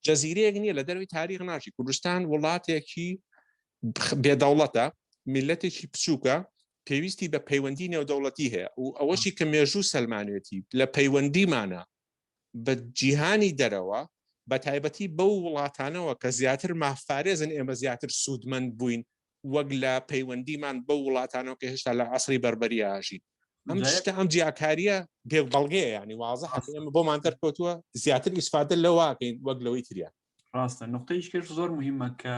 جەزیرەیەک نییە لە دەروی تاریخ ناژی کوردستان وڵاتێکی بێدەوڵەتە میلەتێکی بچووکە پێویستی بە پەیوەندی نێودەوڵەتی هەیە و ئەوەشی کە مێژوو سەلمانوێتی لە پەیوەندیمانە بە جیهانی دەرەوە بە تایبەتی بەو وڵاتانەوە کە زیاتر مافپارێزن ئێمە زیاتر سوودمەند بووین وەک لە پەیوەندیمان بەو وڵاتانەوە کە هێشتا لە عەسری بەربەرییا ئەژین. ئەم شتە ئەم جیاکارییە بێ بەڵگەیە یانی وازحە ئێمە بۆمان دەرکەوتووە زیاتر ئیسفادە لەوە ئەکەین وەک لەوەی تریان. ڕاستە نقطەیش کەش زۆر مهمە کە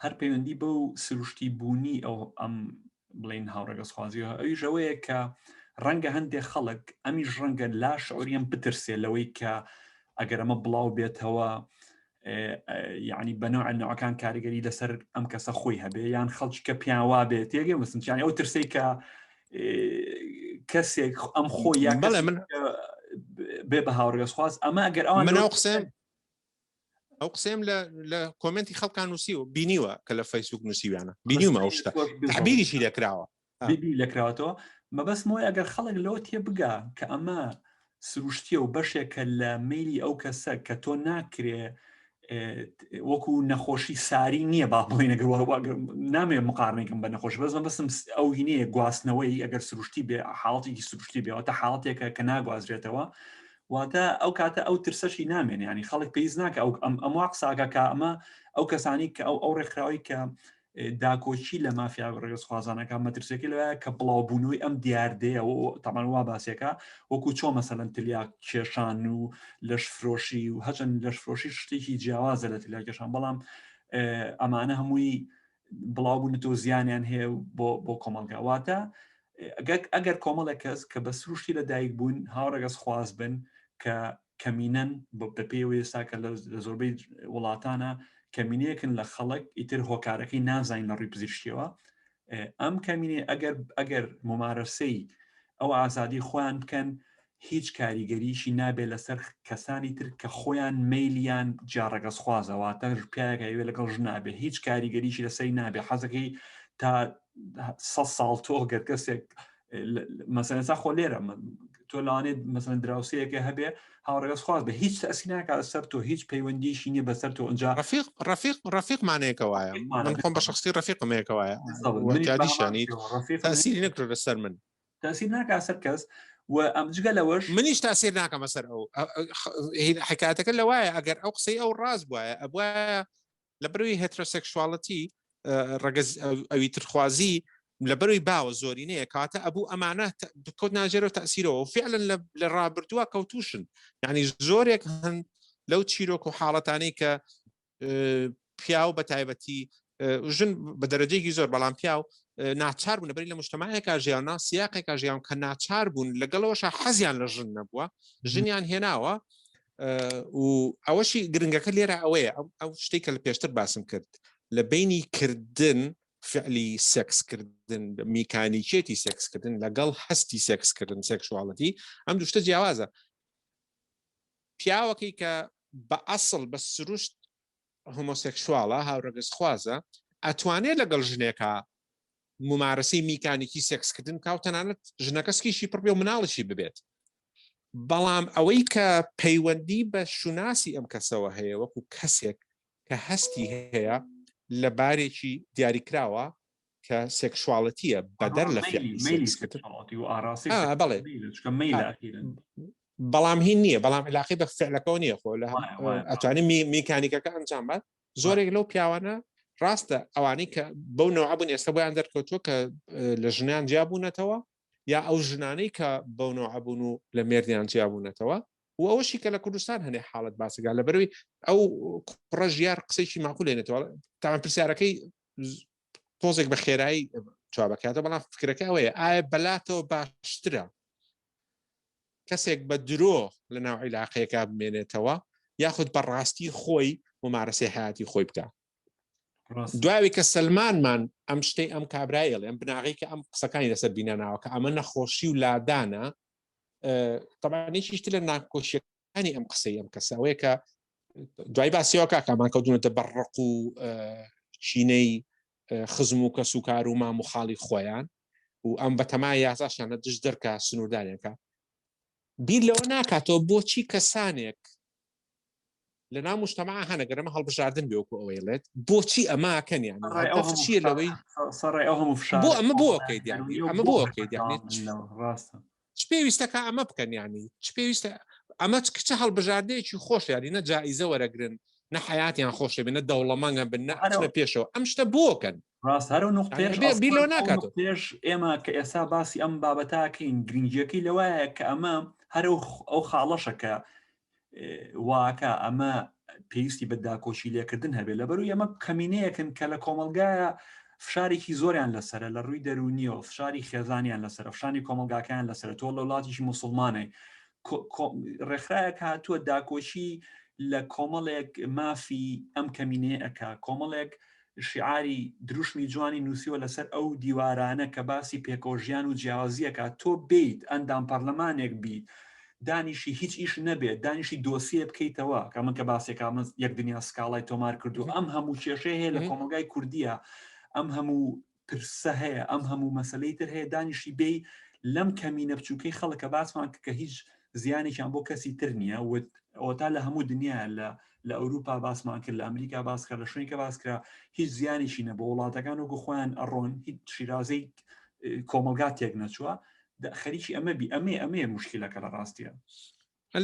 هەر پەیوەندی بەو سروشتی بوونی ئەو ئەم بڵین هاوڕەگەزخوازیەوە ئەویش ئەوەیە کە ڕەنگە هەندێک خەڵک ئەمیش ڕەنگە لا شعوریان بترسێ لەوەی کە ئەگەر ئەمە بڵاو بێتەوە یعنی بەنەوە نەوەکان کاریگەری لەسەر ئەم کەسە خۆی هەبێ یان خەڵکی کە پیان وا بێت تێگەی مسنچیان ئەو ترسەی کە کەسێک ئەم خۆی یا بەڵێ من بێ بە هاوڕێزخواز ئەمە ئەگەر ئەوان من ئەو قسەم ئەو قسەیەم لە لە comment ی خەڵکان نووسیوە بینیوە کە لە فەیسبوک نووسیویانە بینیومە ئەو شتە تەعبیریشی لێکراوە بیبی لەکراوەتەوە مەبەستم ئەوەیە ئەگەر خەڵک لەوە تێ بگا کە ئەمە سروشتیە و بەشێکە لە مەیلی ئەو کەسە کە تۆ ناکرێ وەکو نەخۆشی ساری نییە با بڵێن ئەگەر نامێ مقارنێکم بە نەخۆش بەس مەبەستم ئەو هینەیە گواستنەوەی ئەگەر سروشتی بێ حاڵەتێکی سروشتی بێ واتە حاڵەتێکە کە ناگوازرێتەوە واتە ئەو کاتە ئەو ترسەشی نامێنێ ینی خەڵک پێویست ناکە ئەو ئەم ئەم وا قساکە کە ئەمە ئەو کەسانی کە ئەو ئەو ڕێکخراوی کە داکۆکی لە مافیا ڕێزخوازانەکە مەترسیەکە لەوەیە کە بڵاوبوونەوەی ئەم دیاردەیە و تامان وا باسێکە وەکو چۆ مەسەلەن تلیاک کێشان و لەشفرۆشی و هەچەند لەشفرۆشی شتێکی جیاوازە لە تلیاک کێشان بەڵام ئەمانە هەمووی بڵاو بوونەتەوە زیانیان هەیە بۆ بۆ کۆمەڵگا واتە ئەگەر کۆمەڵێک کەس کە بە سروشتی لە دایک بوون هاوڕەگەز خواز بن کە کەمینەن بەپێی ئێستا کە لە زۆربەی وڵاتانە کەمینەیەکن لە خەڵک ئیتر هۆکارەکەی نازانین لە ڕووی پزیشکیەوە ئەم کەمینەی ئەگەر ئەگەر ممارەسەی ئەو ئازادی خۆیان بکەن. هیچ کاریگەریشی نابێت لەسەر کەسانی تر کە خۆیان مەیلیان جیاڕەگەزخوازە، واتە پیاوێک ئەیەوێت لەگەڵ ژنا بێ هیچ کاریگەریشی لەسەری نابێ، حەزەکەی تا 100 ساڵ تۆ گەر کەسێک مەسەلەن ئێستا خۆ لێرە تۆ لەوانەیە مەسەلەن دراوسێیەکە هەبێ هاوڕەگەزخواز بێ هیچ تەئسیر ناکات لەسەر تۆ، هیچ پەیوەندیشی نییە بەسەر تۆ. ئینجا ڕەفیق ڕەفیق ڕەفیقمانەیەکە وایە، من خۆم بە شخصی ڕەفیقم هەیە کە وایە، وەتیادیشانی تەئسیری نەکردووە لەسەر من. تاسیر ناکا سەر کەس و ئەم جگە لەوەش منیش تاسیر ناکەمە سەر ئەو حکایەتەکە لەوایە ئەگەر ئەو قسەی ئەو ڕاست بواە ئەبواە لە بەروی heterosexuality ڕگەز ئەوی ترخوازی لە بەروی باوە زۆرینەیە کاتە ئەبوو ئەمانە کەوت ناژێرەوە تەسیرەوە فعلا لە ڕابردووە کەوتوشن یعنی زۆرێک هەن لەو چیرۆک و حاڵەتانەی کە پیاو بە تایبەتی ژن بە دەرەجەیەکی زۆر بەڵام پیاو ناچار بوون لەبەری لە مجتەماعێکا ژیان نا سیاقێکا ژیان کە ناچار بوون لەگەڵەوەشە حەزیان لە ژن نەبووە ژنیان هێناوە و ئەوەشی گرنگەکە لێرە ئەوەیە ئەو شتێک کە لە پێشتر باسم کرد لە بینی کردن فعلی سێکسکردن میکانیکێتی سێکسکردن لەگەڵ هەستی سێکسکردن sexuality ئەم دوشتە جیاوازە پیاوەکەی کە بە ئەسڵ بە سروشت homosexual ە، هاوڕەگەزخوازە، ئەتوانێ لەگەڵ ژنێکا مومارەسەی میکانیکی سێکسکردن بکا و تەنانەت ژنەکە سکیشی پڕ بێ و مناڵیشی ببێت. بەڵام ئەوەی کە پەیوەندی بە شوناسی ئەم کەسەوە هەیە وەکو کەسێک کە هەستی هەیە لە بارێکی دیاریکراوە کە sexuality یە بەدەر لە فعلی سێکسکردن بەڵێ بەڵام هین نییە بەڵام علاقی بە فعلەکەەوە نییە خۆ لە ئەتوانێت میکانیکەکە ئەنجام بات زۆرێک لەو پیاوانە ڕاستە ئەوانەی کە بەو نەوە بوون ئێستا بۆیان دەرکەوتووە کە لە ژنیان جیابوونەتەوە یا ئەو ژنانەی کە بەو نەوە بوون و لە مێردیان جیابوونەتەوە و ئەوەشی کە لە کوردستان هەنێ حاڵەت باسەکە لە بەروی ئەو کوڕە ژیار قسێکی ماقولێنێتەوە تاوان پرسیارەکەی تۆزێک بە خێرایی جوابەکاتەوە بەڵام فکرەکە ئەوەیە ئایا بەلاتەوە باشترە کەسێک بە درۆ لە ناو عیلاقەیەکا بمێنێتەوە یاخود بە ڕاستی خۆی ممارەسەی حیاتی خۆی بکە دواوی کە سلمانمان ئەم شتەی ئەم کابرای ئەڵێ ئەم بناغی کە ئەم قسەکانی لەسەر بیناناوە کە ئەمە نەخۆشی و لادانە تەبانێکیشتر لە ناکۆشیەکانی ئەم قسەی ئەم کەسە ئەوەیە کە دوای باسیەوە کاکامان کەوتونەتە بەڕق و چینەی خزم و کەس و کار و مام و خاڵی خۆیان و ئەم بەتەما یاساشیان لە دژ دەرکا سنووردارێکە بیر لەوە ناکاتەوە بۆچی کەسانێک لە ناو مجتەمع هەنە گەرەمە هەڵبژاردن بێ وەکو ئەوەی ڵێت بۆچی ئەماکەن یان چیە لەوەی بۆ ئەمە بۆکەی دیانی ئەمە بۆکەی دیانی ڕاستە چ پێویستە کە ئەمە بکەن یانی چ پێویستە ئەمە چ کچە هەڵبژاردەیەکی خۆش یاری نە جائیزە وەرەگرن نە حیاتیان خۆشە بێ نە دەوڵەمەنگە بن نە ئەچنە پێشەوە ئەم شتە بۆکەن ڕاست هەرو نقطێش بیر لەوە ناکاتەوە پێش ئێمە کە ئێستا باسی ئەم بابەتاکەین گرنگیەکەی لەوایە کە ئەمە هەرو ئەو خاڵەشە کە واکە ئەمە پێویستی بە داکۆکی لێکردن هەبێت لەبەرو ئەمە کەمینەیەکن کە لە کۆمەلگایە فشارێکی زۆریان لەسرە لە ڕووی دەرونیەوە فشاری خێزانیان لەسەر فشانی کۆمەلگاکەیان لەسەر تۆ لە وڵاتیشی مسلمانەی ڕێکخراەک هاتووە داکۆکی لە کۆمەڵێک مافی ئەم کەمینەیە ئەک کۆمەڵێک شیعاری دروشمی جوانی نووسیوە لەسەر ئەو دیوارانە کە باسی پێکەوەژیان و جیاوازییەکە تۆ بێیت ئەندام پەرلەمانێک بیت دانیشی هیچ ئیش نەبێت دانیشی دۆسیە بکەیتەوە کە من کە باسێکا من یەک دنیا سکاڵای تۆمار کردو ئەم هەموو کێشەیە هەیە لە کۆمەڵگای کوردیە ئەم هەموو پرسە هەیە ئەم هەموو مەسلەی تر هەیە دانیشی بێی لەم کەمینە بچووکەی خەڵکە باسمان کە هیچ زیانێکیان بۆ کەسی تر نییە ئەوەتا لە هەموو دنیا لە لە ئەوروپا باسمان کرد لە ئەمریکا باس کرا لە شوێنکە باس کرا هیچ زیانێکی نەبوو وڵاتەکان وەکو خۆیان ئەڕۆن هیچ شیرازەی کۆمەلگا تێک نەچووە خەریکی ئەمە بی ئەمێ ئەمێ مشکلەکە لە ڕاستیە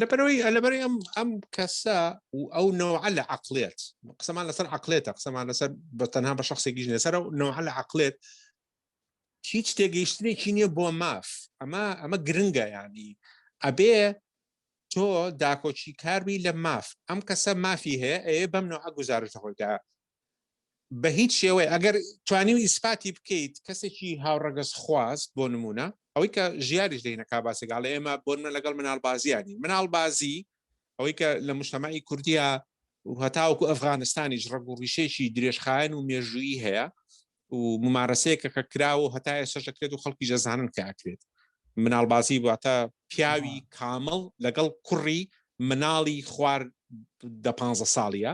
لەبەرەوەی لەبەرەی ئەم ئەم کەسە و ئەو نەوعە لە عقلێت قسەمان لەسەر عقلێتە قسەمان لەسەر بە تەنها بە شخصێکیش لەسەر و نەوعە لە عقلێت هیچ تێگەیشتنێکی نییە بۆ ماف ئەمە ئەمە گرنگە ینی ئەبێ تۆ داکۆکی کاربی لە ماف ئەم کەسە مافی هەیە ئەیە بەم نەوعە گوزارش لە خۆی بکا بە هیچ شێوەیە ئەگەر توانی و ئیسپاتی بکەیت کەسێکی هاوڕەگەز خواز بۆ نمونە ئەوەی کە ژیاریش دەینەکا باسێکاڵێ ئێمە بۆ منە لەگەڵ مناڵبازیانی مناڵبازی ئەوەی کە لە مجتەمەعی کوردیا و هەتاوەکو ئەفغانستانیش ڕەگ و ڕیشەیەکی درێژخایەن و مێژوویی هەیە و ممارەسەیەکە کە کراوە و هەتا ئێستاش دەکرێت و خەڵکیش دەزانن کە ئەکرێت. مناڵبازی واتە پیاوی کامڵ لەگەڵ کوڕی مناڵی خوار دە پ ساڵیە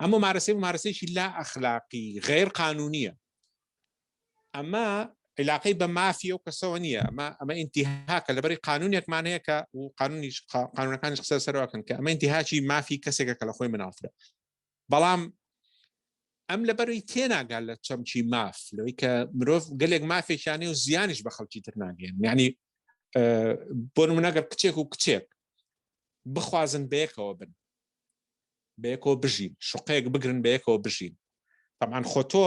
ئەم ممارەسەی ممارەسێکی لا ئەخلاقی غیر قانونیە ئەمە علاقەی بە مافی ئەو کەسەوە نییە ئەمە ئەمە ئینتیهاکە لەبەری قانونێکمان هەیە کە و قانونیش قانونەکانیش قسە سەرەوەکەن کە ئەمە ئینتیهاکی مافی کەسێکە کە لە خۆی مناڵترە بەڵام ئەم لەبەروی تێناگات لە چەمکی ماف لەوەی کە مرۆڤ گەلێک مافێکیانێ و زیانیش بە خەڵکی تر ناگەێن یعنی بۆ نمونەگەر کچێک و کچێک بخوازن بەیەکەوە بن بەیەکەوە بژین شقەیەک بگرن بەیەکەوە بژین طبعا خۆ تۆ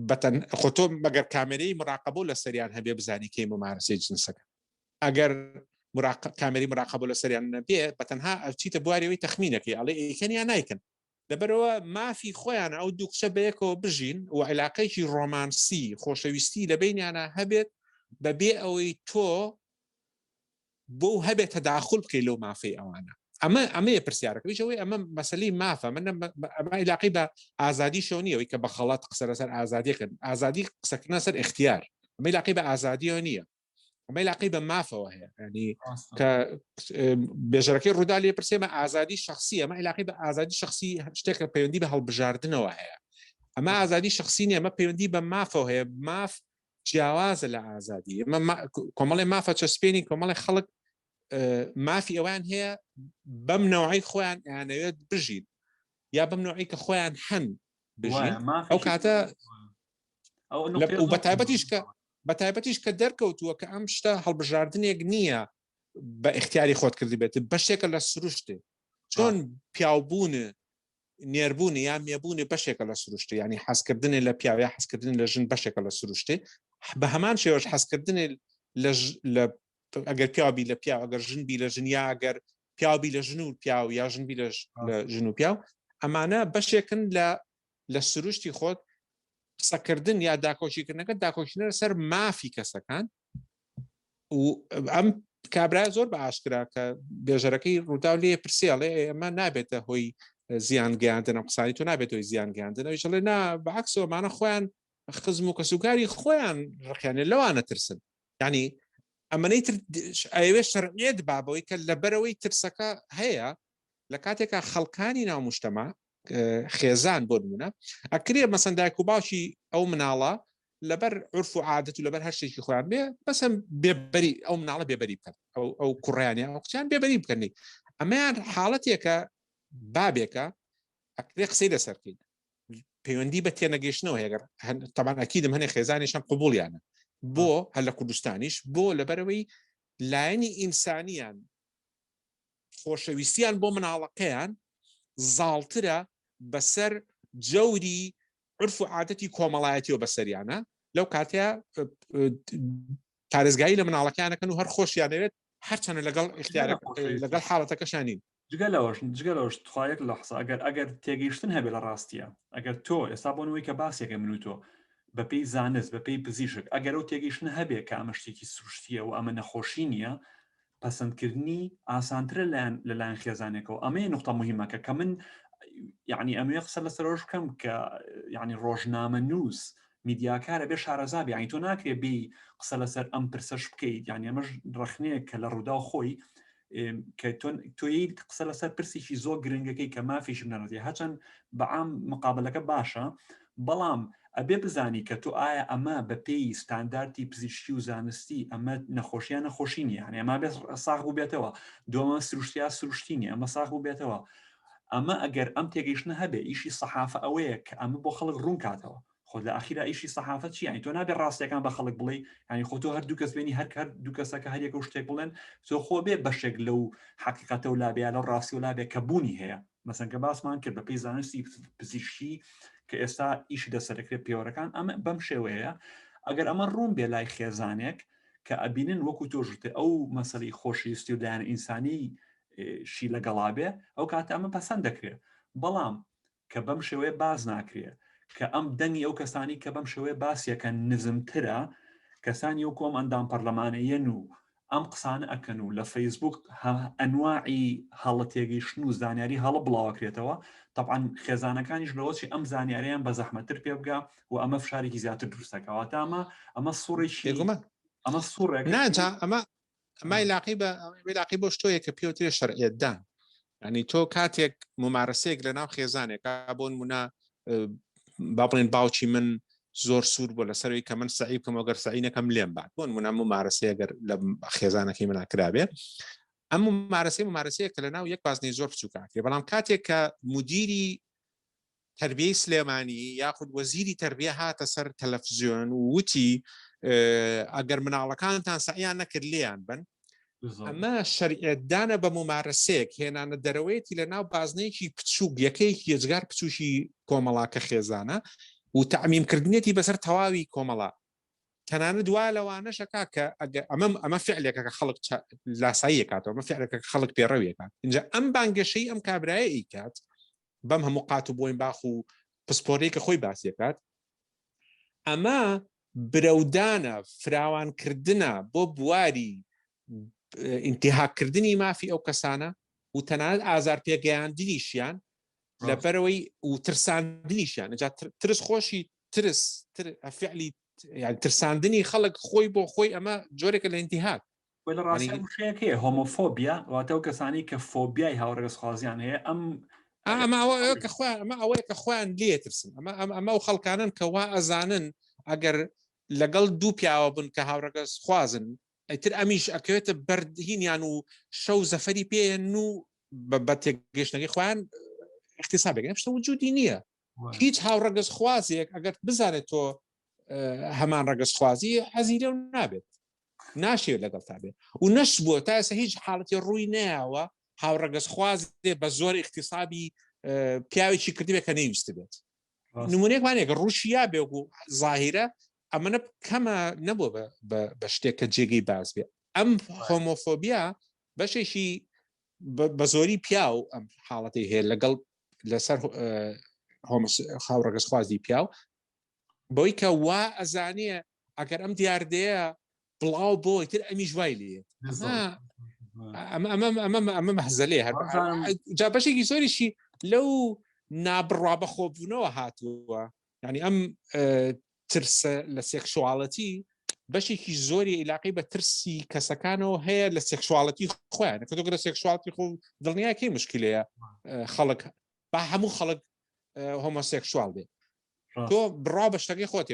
بەتەن خۆ تۆ مەگەر کامێرەی مراقبە لە سەریان هەبێ بزانی کەی ممارەسەی جنسەکە ئەگەر کامێری مراقبە لە سەریان نەبێ بە تەنها ئەچیتە بواریەوەی تەخمینەکەی ئەڵێ ئەیکەن یا نایکەن لەبەرەوە مافی خۆیان ئەو دوو کچە بەیەکەوە بژین و عیلاقەیەکی ڕۆمانسی خۆشەویستی لە بینیانە هەبێت بەبێ ئەوەی تۆ بۆ هەبێت تەداخل بکەیت لەو مافەی ئەوانە ئەمە ئەمەیە پرسیارەکە ویش ئەوەی ئەمە مەسلەی مافە من ئەمە عیلاقی بە ئازادی شەو نییە ئەوەی کە بە خەڵات قسە لەسەر ئازادیەکەن ئازادی قسەکردنە سەر اختیار ئەمە عیلاقی بە ئازادیەوە نییە ئەمە عیلاقی بە مافەوە هەیە ینی کە بێژەرەکەی ڕوودا لێ پرسێمە ئازادی شخصی ئەمە عیلاقی بە ئازادی شخصی شتێکە پەیوەندی بە هەڵبژاردنەوە هەیە ئەمە ئازادی شخصی نیە ئەمە پەیوەندی بە مافەوە هەیە ماف جیاوازە لە ئازادی ئەمە کۆمەڵی مافە چەسپێنی کۆمەڵی خەڵک مافی ئەوان هەیە بەم نەوەی خۆیان ئەیانەوێت بژین یا بەم نوعی کە خۆیان هەن بژین ئەو کاتە بە تایبەتیش کە بە تایبەتیش کە دەرکەوتووە کە ئەم شتە هەڵبژاردنێک نییە بە اختیاری خۆت کردی بێت بەشێکە لە سروشتێ چۆن پیاوبوون نێربوونی یا مێبوونی بەشێکە لە سروشتی ینی حەزکردنی لە پیاو یا حەزکردن لە ژن بەشێکە لە سروشتی بە هەمان شێوەش حەزکردنی لە ئەگەر پیاوبی لە پیاو ئەگەر ژن بی لە ژن یا ئەگەر پیاوبی لە ژن و پیاو یا ژن بی لە ژن و پیاو ئەمانە بەشێکن لە لە سروشتی خۆت قسەکردن یا داکۆکیکردنەکە داکۆکینە سەر مافی کەسەکان و ئەم کابرا زۆر بە ئاشکرا کە بێژەرەکەی ڕووداو لێ پرسیڵێ ئێمە نابێتە هۆی زیان گەیاندنە قسانی تۆ نابێت هۆی زیان گەیاندن ئەویش ئەڵێ نا بەعکسەوەمانە خۆیان خزم و کەسوکاری خۆیان ڕقیانە لەوانە ترسن ینی ئەمەەی تر ئەوێ شەرعیت بابەوەی کە لەبەرەوەی ترسەکە هەیە لە کاتێکا خەڵکانی ناو مشتەما خێزان بۆ نمونە ئەکرێ مەسەن دایک و باوکی ئەو مناڵە لەبەر عرف و عادەت و لەبەر هەر شتێکی خۆیان بێ بەسەن بێبەری ئەو مناڵە بێبەری بکەن ئەو ئەو کوڕیان ئەو کچیان بێبەری بکەنی ئەمەیان حاڵەتێکە بابێکە ئەکرێ قسەی لەسەر بکەین پەیوەندی بە تێنەگەیشتنەوە هەیە تەمان ئەکیدم هەنێ خێزانیشان قوبولیانە بۆ هەر لە کوردستانیش بۆ لەبەرەوەی لایەنی ئینسانیان خۆشەویستیان بۆ مناڵەکەیان زاڵترە بەسەر جەوری عرف و عادەتی کۆمەڵایەتیەوە بەسەریانە لەو کاتەیە پارێزگایی لە مناڵەکانەکەن و هەر خۆشیانەوێت هەرچەنە لەگەڵ اختیار لەگەڵ حاڵەتەکەشانین جگە لەوەش جگە لەوەش تخوایەک لە حسا ئەگەر ئەگەر تێگەیشتن هەبێ لە ڕاستیە ئەگەر تۆ ئێستا بۆ نەوەی کە باسێکە من و تۆ بەپێی زانست بەپێی پزیشک ئەگەر ئەو تێگەیشتن هەبێ کە ئەمە شتێکی سروشتیە و ئەمە نەخۆشی نییە پەسەندکردنی ئاسانترە لەلایەن لەلایەن خێزانێکەوە ئەمەیە نقطە مهمەکە کە من یعنی ئەمەوێ قسە لەسەرەوەش بکەم کە یعنی ڕۆژنامە نووس میدیاکارە بێ شارەزا بێ یعنی تۆ ناکرێ بێ قسە لەسەر ئەم پرسەش بکەیت یعنی ئەمەش ڕخنەیە کە لە ڕوودا خۆی کە تۆی قسە لەسەر پرسێکی زۆر گرنگەکەی کە مافیشم نەڕەتی هەچەند بەعام مقابلەکە باشە بەڵام ئەبێ بزانی کە تۆ ئایا ئەمە بە پێی ستاندارتی پزیشکی و زانستی ئەمە نەخۆشیە نەخۆشی نیە یعنی ئەمە بێت ساغ بووبێتەوە دووەمە سروشتیا سروشتی نیە ئەمە ساغ بووبێتەوە ئەمە ئەگەر ئەم تێگەیشتنە هەبێ ئیشی سەحافە ئەوەیە کە ئەمە بۆ خەڵک ڕوون کاتەوە خۆ لە ئاخیرا ئیشی سەحافە چی یعنی تۆ نابێ ڕاستیەکان بە خەڵک بڵێ یعنی خۆ تۆ هەر دوو کەس بێنی هەر هەر دوو کەسەکە هەر یەکە و شتێک بڵێن تۆ خۆ بێ بەشێک لەو حەقیقەتە و لابێ یا لەو ڕاستی و لابێ کە بوونی هەیە مەسەن کە باسمان کرد بە پێی زانستی پزیشکی کە ئێستا ئیشی لەسەرەکرێت پێوەرەکان ئەمە بەم شێوەیە ئەگەر ئەمە ڕوون بێ لای خێزانێک کە ئەبینن وەکو تۆ ژوتێ ئەو مەسەلی خۆشەویستی و لایەن ئینسانی شی لەگەڵا بێ ئەو کاتە ئەمە پەسەند دەکرێت بەڵام کە بەم شێوەیە باز ناکرێ کە ئەم دەنگی ئەو کەسانی کە بەم شێوەیە باسیەکە نزمترە کەسانی وەکو ئەم ئەندام پەرلەمانەیەن و ئەم قسانە ئەکەن و لە فەیسبوک ئەنواعی هەڵە تێگەیشتن و زانیاری هەڵە بڵاوەکرێتەوە طبعا خێزانەکانیش لەوەچی ئەم زانیاریان بە زەحمەتر پێ بگا و ئەمە فشارێکی زیاتر دروستەکەوە تا ئەمە ئەمە سوڕێکی بێگومان. ئەمە سوڕێک ناجا ئەمە ئەمای لاقی بە لاقی بۆ شتۆیە کە پێوترێ شەرعیەتدان ینی تۆ کاتێک ممارەسەیەک لە ناو خێزانێکا بۆن منە با بڵێن باوکی من زۆر سوور بۆ لەسەروی کە من سعی بکەم ئەگەر سعی نەکەم لێم بات بۆن منە ممارەسەیە گەر لە خێزانەکەی منا کرابێ ئەم ممارەسەی ممارەسەیە کە لە ناو یەک بازنەی زۆر بچووکاکرێ بەڵام کاتێک کە مدیری تەربیەی سلێمانی یاخود وەزیری تەربیە هاتە سەر تەلەفزیۆن و وتی ئەگەر مناڵەکانتان سەعیان نەکرد لێیان بن ئەمە شەرعیەتدانە بە ممارەسەیەک هێنانە دەرەوەیەتی لە ناو بازنەیەکی بچووک یەکەیەکی یەجگار بچووکی کۆمەڵاکە خێزانە و تەعمیمکردنیەتی بەسەر تەواوی کۆمەڵا تەنانەت وا لەوانەش ئەکا کە ئەگە ئەمە ئەمە فعلێکە کە خەڵک لاسایی کاتەوە ئەمە فعلێکە کە خەڵک پێڕەویەکات اینجا ئەم بانگەشەی ئەم کابرایە ئەیکات بەم هەموو قات و بۆین باخ و پسپۆڕی کە خۆی باسیەکات ئەمە برەودانە فراوانکردنە بۆ بواری ئینتیهاکردنی مافی ئەو کەسانە و تەنانەت ئازار پێگەیاندنیشیان لەبەرەوەی و ترساندنیشیان جا ترس خۆشی ترس فعلی یان ترساندنی خەڵک خۆی بۆ خۆی ئەمە جۆرێکە لە ئینتیهاک لە ڕاستی وشەیەک هەیە هۆمۆفۆبیا واتە ئەو کەسانی کە فۆبیای هاوڕەگەزخوازیان هەیە ئەم ئەمە ئەوە کە خۆیان ئەمە ئەوەیە کە خۆیان لێ ترسن ئەمە ئەم ئەمە و خەڵکانن کە وا ئەزانن ئەگەر لەگەڵ دوو پیاوە بن کە هاوڕەگەز خوازن ئیتر ئەمیش ئەکەوێتە بەردهینیان و شەو زەفەری پێێن و بە تێگەشتنەکەی خۆیان اختصابێک ئەم شتە وجودی نییە هیچ هاوڕەگەز خوازێک ئەگەر بزانێت تۆ هەمان ڕەگەزخوازی حەزی لەو نابێت ناشێت لەگەڵ تا بێت و نەش بووە تا ئێستا هیچ حاڵەتی ڕووی نەیاوە هاوڕەگەزخواز دێ بە زۆر اختصابی پیاوێکی کردبێت کە نەیویست بێت نمونەیەکمانێک ڕووشیا بێ و ظاهرە ئەمەە کەمە نەبووە بە شتێک کە جێگەی باز بێ ئەم هۆمۆفۆبیا بەشێکی بە زۆری پیاو ئەم حاڵەتی هەیە لەگەڵ لەسەر هاوڕەگەزخوازی پیاو بەوەی کە وا ئەزانێ ئەگەر ئەم دیاردەیە بڵاو بۆ تر ئەمیش وای لێ ئەمە ئەمە ئەمە ئەمە مەهزەلێ هەر جا بەشێکی زۆریشی لەو نابڕوا بەخۆبوونەوە هاتووە یعنی ئەم ترسە لە سێکسواڵەتی بەشێکی زۆری عیلاقی بە ترسی کەسەکانەوە هەیە لە سێکسواڵەتی خۆیان کە تۆ لە سێکسواڵەتی خۆ دڵنیاکەی مشکلەیە خەڵک با هەموو خەڵک هۆمۆسێکسوال بێ تۆ بڕا بە شتەکەی خۆت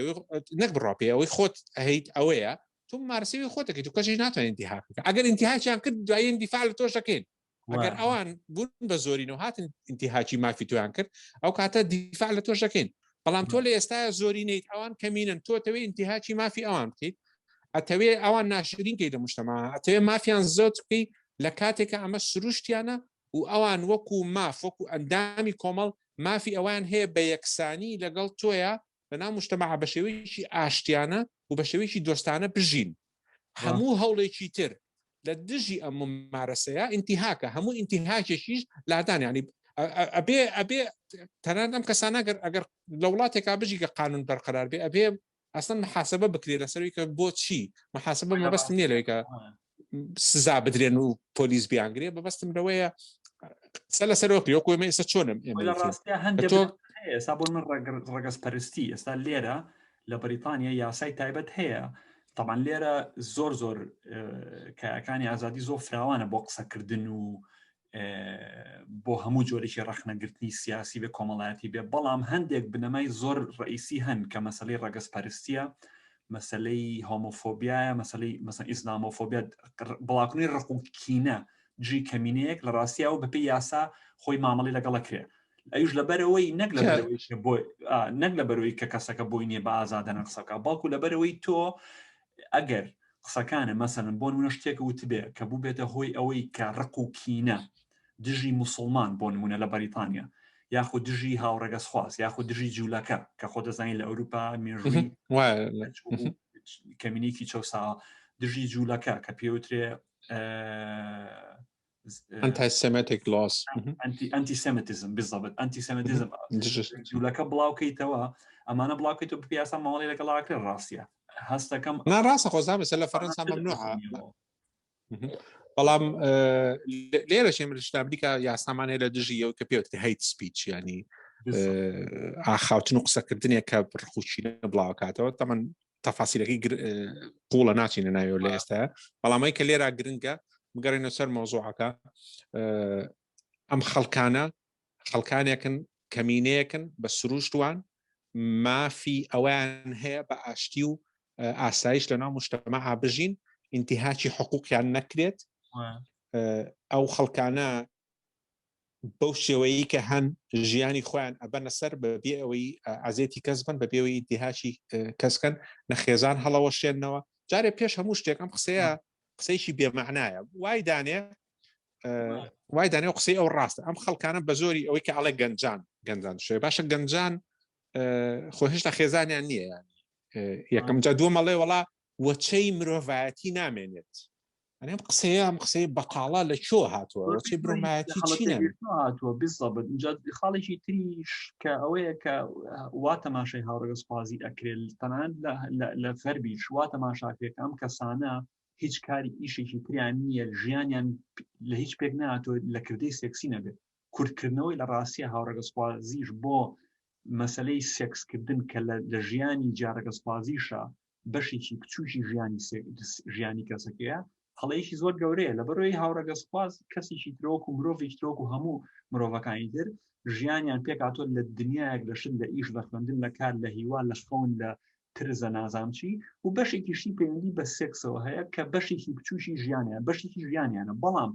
نەک بڕا پێ ئەوەی خۆت هەیت ئەوەیە تۆ مارسەوی خۆتەکەی تو کەسیش ناتوانێت انتها بکە ئەگەر انتهاکیان کرد دوایین دیفاع لە تۆش دەکەین ئەگەر ئەوان بوون بە زۆرینەوە هاتن انتهاکی مافی تۆیان کرد ئەو کاتە دیفاع لە تۆش دەکەین بەڵام تۆ لە ئێستا زۆرینەیت ئەوان کەمینن تۆ تەوێ انتهاکی مافی ئەوان بکەیت ئەتەوێ ئەوان ناشرین کەی لە مشتەما ئەتەوێ مافیان زۆت بکەیت لە کاتێکە ئەمە سروشتیانە و ئەوان وەکو ماف وەکو ئەندامی کۆمەڵ مافی ئەوان هەیە بە یەکسانی لەگەڵ تۆیا لەناو مجتەمەع بە شێوەیەکی ئاشتیانە و بە شێوەیەکی دۆستانە بژین. هەموو هەوڵێکی تر لە دژی ئەم ممارەسەیە ئینتیهاکە، هەموو ئینتیهاکێکیش لادان یانی ئەبێ ئەبێ تەنانەت ئەم کەسانە ئەگەر ئەگەر لە وڵاتێکا بژی کە قانون بەرقەرار بێ ئەبێ ئەسڵەن محاسبە بکرێت لەسەروی کە بۆچی محاسبە مەبەستم نییە لەوەی کە سزا بدرێن و پۆلیس بیانگرێ بەبەستم لەوەیە قسە لەسەر وەکو ئێمە ئێستا چۆنم ئێمە هەندێک ئێستا بۆ من ڕەگەز پەرستی ئێستا لێرە لە بەریتانیا یاسای تایبەت هەیە طبعا لێرە زۆر زۆر کایەکانی ئازادی زۆر فراوانە بۆ قسەکردن و بۆ هەموو جۆرێکی ڕەخنەگرتنی سیاسی بێ کۆمەڵایەتی بێ بەڵام هەندێک بنەمای زۆر ڕئیسی هەن کە مەسلەی ڕەگەزپەرستیە مەسلەی هۆمۆفۆبیایە مەسلەی مەسە ئیسلامۆفۆبیا بڵاوکردنی ڕق و کینە دژی کەمینەیەک لە ڕاستیەوە بەپێی یاسا خۆی مامەڵی لەگەڵە کرێ ئەوش لەبەرەوەی نەک لە بۆ نەک لەبەرەوەی کە کەسەکە بۆی نییە بە ئازادانە قسەکە بەڵکو لەبەرەوەی تۆ ئەگەر قسەکانە مەسەلەن بۆ نمونە شتێک وتبێ کە بووبێتە هۆی ئەوەی کە ڕق و کینە دژی موسڵمان بۆ نمونە لە بەریتانیا یاخود دژی هاوڕەگەزخواز یاخود دژی جوولەکە کە خۆ دەزانین لە ئەوروپا مێژووی کەمینێکی چەساوە دژی جوولەکە کە پێوترێ anti-Semitic laws anti-Semitism بالضبط anti-Semitism جوولەکە بڵاوکەیتەوە ئەمانە بڵاوکەیتەوە پیاسا ماڵی لەگەڵاکرێت ڕاستە هەستەکەم نا ڕاستە خۆزان مەسەلەن لە فەرەنسا ممنوعە بەڵام لێرە شێ لە ئەمریکا یاسامان هەیە لە دژی ئەو کە پێوترێ hate speech ینی ئاخاوتن و قسەکردنێک کە ڕقوچینە بڵاوکاتەوە تەمەن. تەفاسیلەکەی قوڵە ناچینە ناوێ لە ئێستا بەڵامەی کە لێرا گرنگە بگەڕێنە سەر مۆزوعەکە ئەم خەڵکانە خەڵکانێکن کەمینەیەکن بە سروشتوان مافی ئەویان هەیە بە ئاشتی و ئاسایش لە ناو مشتەمە بژین ئینتیهاکی حقوقیان نەکرێت ئەو خەڵکانە بەو شێوەیە کە هەن ژیانی خۆیان ئەبەنە سەر بە بێ ئەوەی ئازێتی کەس بن بە بێەوەی ئینتیهاکی کەسکەن نە خێزان هەڵەوەشێنەوە جارێ پێش هەموو شتێک ئەم قسەیە قسەیەکی بێمەعنایە وای دانێ وای دانێ و قسەی ئەو ڕاستە ئەم خەڵکانە بە زۆری ئەوەی کە ئەڵێ گەنجان گەنجان شێ باشە گەنجان خۆ هێشتا خێزانیان نییە ینی یەکەم جا دووەمەڵێ وڵا وەچەی مرۆڤایەتی نامێنێت ئەم قسەیە ئەم قسەی بەتاڵە لە چۆ هاتووە وەچەی برۆمایەتی چی هاتووە بزەبت اینجا خاڵێکی تریش کە ئەوەیە کە وا تەماشای هاوڕەگەزخوازی ئەکرێت تەنانەت لە غەربیش وا تەماشاکرێت ئەم کەسانە هیچ کاری ئیشێکی تریان نییە ژیانیان لە هیچ پێک ناتۆ لە کردەی سێکسی نەبێت کورتکردنەوەی لە ڕاستیە هاوڕەگەزخوازیش بۆ مەسلەی سێکسکردن کە لە ژیانی جیاڕەگەزخوازیشە بەشێکی بچووکی ژیانی ژیانی کەسەکەیە هەڵەیەکی زۆر گەورەیە لە بەرەوەی هاوڕەگەزخواز کەسێکی ترۆک و مرۆڤێکی ترۆک و هەموو مرۆڤەکانی تر ژیانیان پێکاتۆ لە دنیایەک لە شت لە ئیش لە خوێندن لە کار لە هیوا لە خەون لە ترزە نازام چی و بەشێکیشی پەیوەندی بە سێکسەوە هەیە کە بەشێکی بچووکی ژیانیان بەشێکی ژیانیانە بەڵام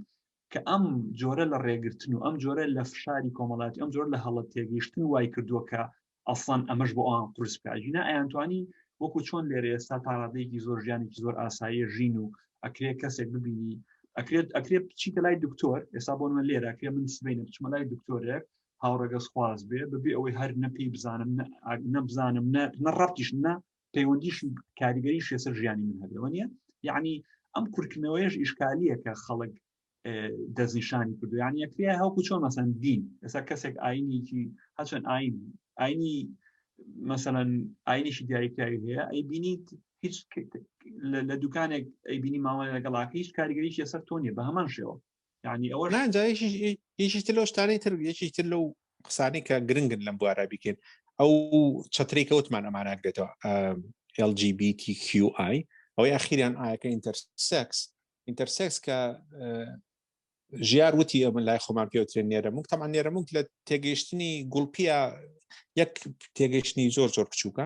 کە ئەم جۆرە لە ڕێگرتن و ئەم جۆرە لە فشاری کۆمەڵاتی ئەم جۆرە لە هەڵە تێگەیشتن وای کردووە کە ئەسڵەن ئەمەش بۆ ئەوان قورس بکە ژینا ئەیانتوانی وەکو چۆن لێرە ئێستا تا ڕادەیەکی زۆر ژیانێکی زۆر ئاساییە ژین و ئەکرێ کەسێک ببینی ئەکرێت ئەکرێت بچیتە لای دکتۆر ئێستا بۆ من لێرە ئەکرێ من سبینە بچمە لای دکتۆرێک هاوڕەگەزخواز بێ بەبێ ئەوەی هەر نە پێی بزانم نە بزانم نە ڕەبتیش نە پەیوەندیش کاریگەریش لەسەر ژیانی من هەبێەوە نیە یعنی ئەم کورتکردنەوەیش ئیشکالیە کە خەڵک دەستنیشانی کردو یعنی یەکرێ هەوکو چۆن مەسەن دین ئێستا کەسێک ئاینێکی هەچەند ئاین ئاینی مەسەەن ئاینیشی دیاریکراوی هەیە ئەی بینیت هیچ لە دوکانێک ئەی بینی ماوە لەگەڵاکە هیچ کاریگەریی لەسەر تۆ نیە بە هەمان شێوە یعنی ئەوە یەکی تر لەو شتانەی تر یەکی تر لەو قسانی کە گرنگن لەم بوارە بیکەین ئەو چەتری کەوتمان ئەماناگرێتەوە LGBTQI ئەوەی ئەخیریان ئاەکە ئینتەرسێکس ئینتەرسێکس کە ژیار وتی ئەمن لای خۆمان پێوترێن نێرەموک تەمان نێرەموک لە تێگەیشتنی گوڵپیە یەک تێگەیشتنی زۆر زۆر بچووکە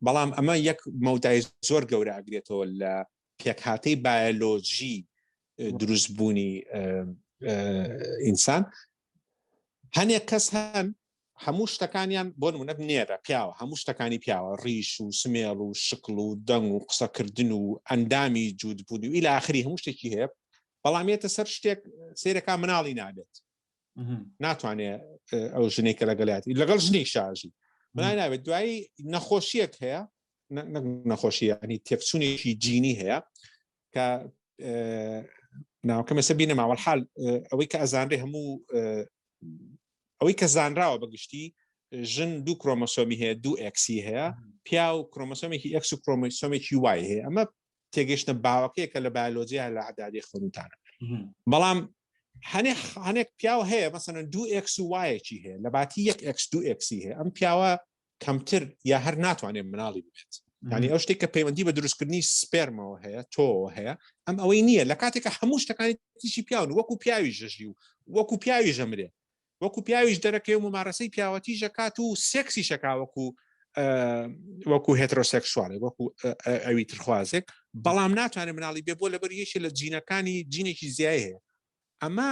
بەڵام ئەمە یەک مەودای زۆر گەورە ئەگرێتەوە لە پێکهاتەی بایۆلۆژی دروستبوونی ئینسان هەنێک کەس هەن هەموو شتەکانیان بۆ نمونە نێرە پیاوە هەموو شتەکانی پیاوە ڕیش و سمێڵ و شکڵ و دەنگ و قسەکردن و ئەندامی جوودبوونی و ئیلا ئاخری هەموو شتێکی هەیە بەڵام یەتە سەر شتێک سیرەکە مناڵی نابێت ناتوانێت ئەو ژنێک کە لەگەڵاتی لەگەڵ ژنێک شاژی منای نابێت دوایی نەخۆشیەک هەیە نەخۆشی ینی تێکچوونێکی جینی هەیە کە ناوکەم ێستا بینەماوە حال ئەوەی کە ئەزانرێ هەموو ئەوەی کە زانراوە بەگشتی ژن دوو کرۆمۆسۆمی هەیە دوو ئەکسی هەیە پیا و کرۆمۆسۆمێکی ئەکس و کرۆمۆسۆمێکی وای هەیە ئەمە تێگەشتە باوەکەیە کە لە بایۆلۆجییا لە عدادی خوێندتانە بەڵام هەنێک هەنێک پیاو هەیە مەسەن دوو ئەکس و وایەکی هەیە لە باتی یەک ئەکس دوو ئەکسی هەیە ئەم پیاوە کەمتر یا هەر ناتوانێت مناڵی ببێت ینی ئەو شتێک کە پەیوەندی بە دروستکردنی سپێرمەوە هەیە تۆ هەیە ئەم ئەوەی نییە لە کاتێکە هەموو شتەکانی تیشی پیاون وەکو پیاوی ژەژی و وەکو پیاوی ژەمرێ وەکو پیاویش دەرەکەی و ممارەسەی پیاوەتی ژەکات و سێکسی شەکا وەکو وەکو هێترۆسێکسوالێک وەکو ئەوی ترخوازێک بەڵام ناتوانێت مناڵی بێ بۆ لەبەر یەکێ لە جینەکانی جینێکی زیای هەیە ئەمە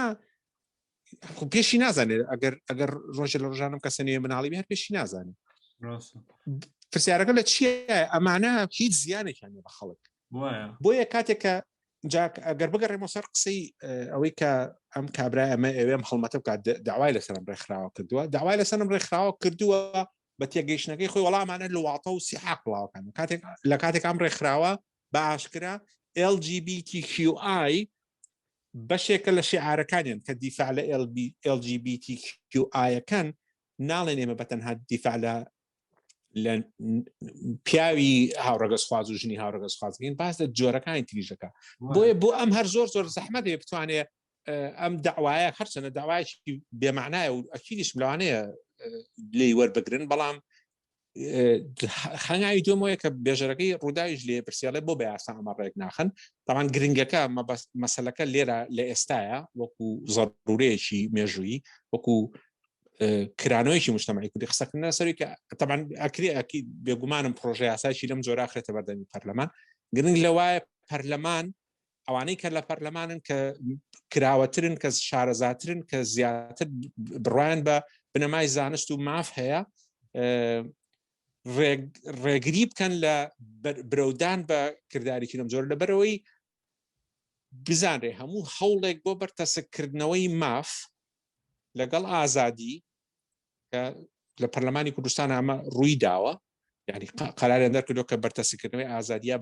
خو پێشی نازانێت ئەگەر ئەگەر ڕۆژە لە ڕۆژانم کەسە نوێ مناڵی هەر پێشی نازانێت پرسیارەکە لە چییە ئەمانە هیچ زیانێکیان بە خەڵک بۆیە کاتێک کە ئەگەر بگەڕێمەوە سەر قسەی ئەوەی کە ئەم کابرای ئەمە ئەوێم هەڵمەتە بکات داوای لەسەرم ڕێکخراوە کردووە داوای لەسەرم ڕێکخراوە کردووە بە تێگەیشتنەکەی خۆی وەڵامانە لەواڵتە و سیحاق بڵاوکان کاتێک لە کاتێک ئەم ڕێکخراوە بە ئاشکرا LGBTQI بەشێکە لە شیعارەکانیان کە دیفاع لە LGBTQI-ەکەن ناڵێن ئێمە بە تەنها دیفاع لە لە پیاوی هاوڕەگەزخواز و ژنی هاوڕەگەزخوازگەین باس لە جۆرەکانی تریژەکە بۆیە بۆ ئەم هەر زۆر زۆر زەحمەت بێ بتوانێت ئەم داوایە هەرچەنە داوایەکی بێمانایە و ئەکیدیش لەوانەیە لێی وەربگرن بەڵام. هەنگاوی دووەمەوەیە کە بێژەرەکەی ڕووداویش لێ پرسیاڵێ بۆ بە یاسا ئەمە ڕێک ناخن تاوان گرنگەکە مەسەلەکە لێرە لە ئێستاە وەکو زەڕورەیەکی مێژوویی وەکو کرانەوەیکی مجتمعی کوردی قسەکردن سەری کە تەبعەن ئەکرێ ئەکی بێگومانم پرۆژە یاسایکی لەم جۆرە ئاخرێتە بەردەمی پەرلەمان گرنگ لەوایە پەرلەمان ئەوانەی کە لە پەرلەمانن کە کراوەترن کە شارەزاترن کە زیاتر بڕوایان بە بنەمای زانست و ماف هەیە ڕێگری بکەن لە برەودان بە کردارێکی لەم جۆر لەبەرەوەی بزانرێ هەموو هەوڵێک بۆ بەرتەسکردنەوەی ماف لەگەڵ ئازادی کە لە پەرلەمانی کوردستان ئەمە ڕووی داوە یعنی قەراریان دەرکردو کە بەرتەسکردنەوەی ئازادیە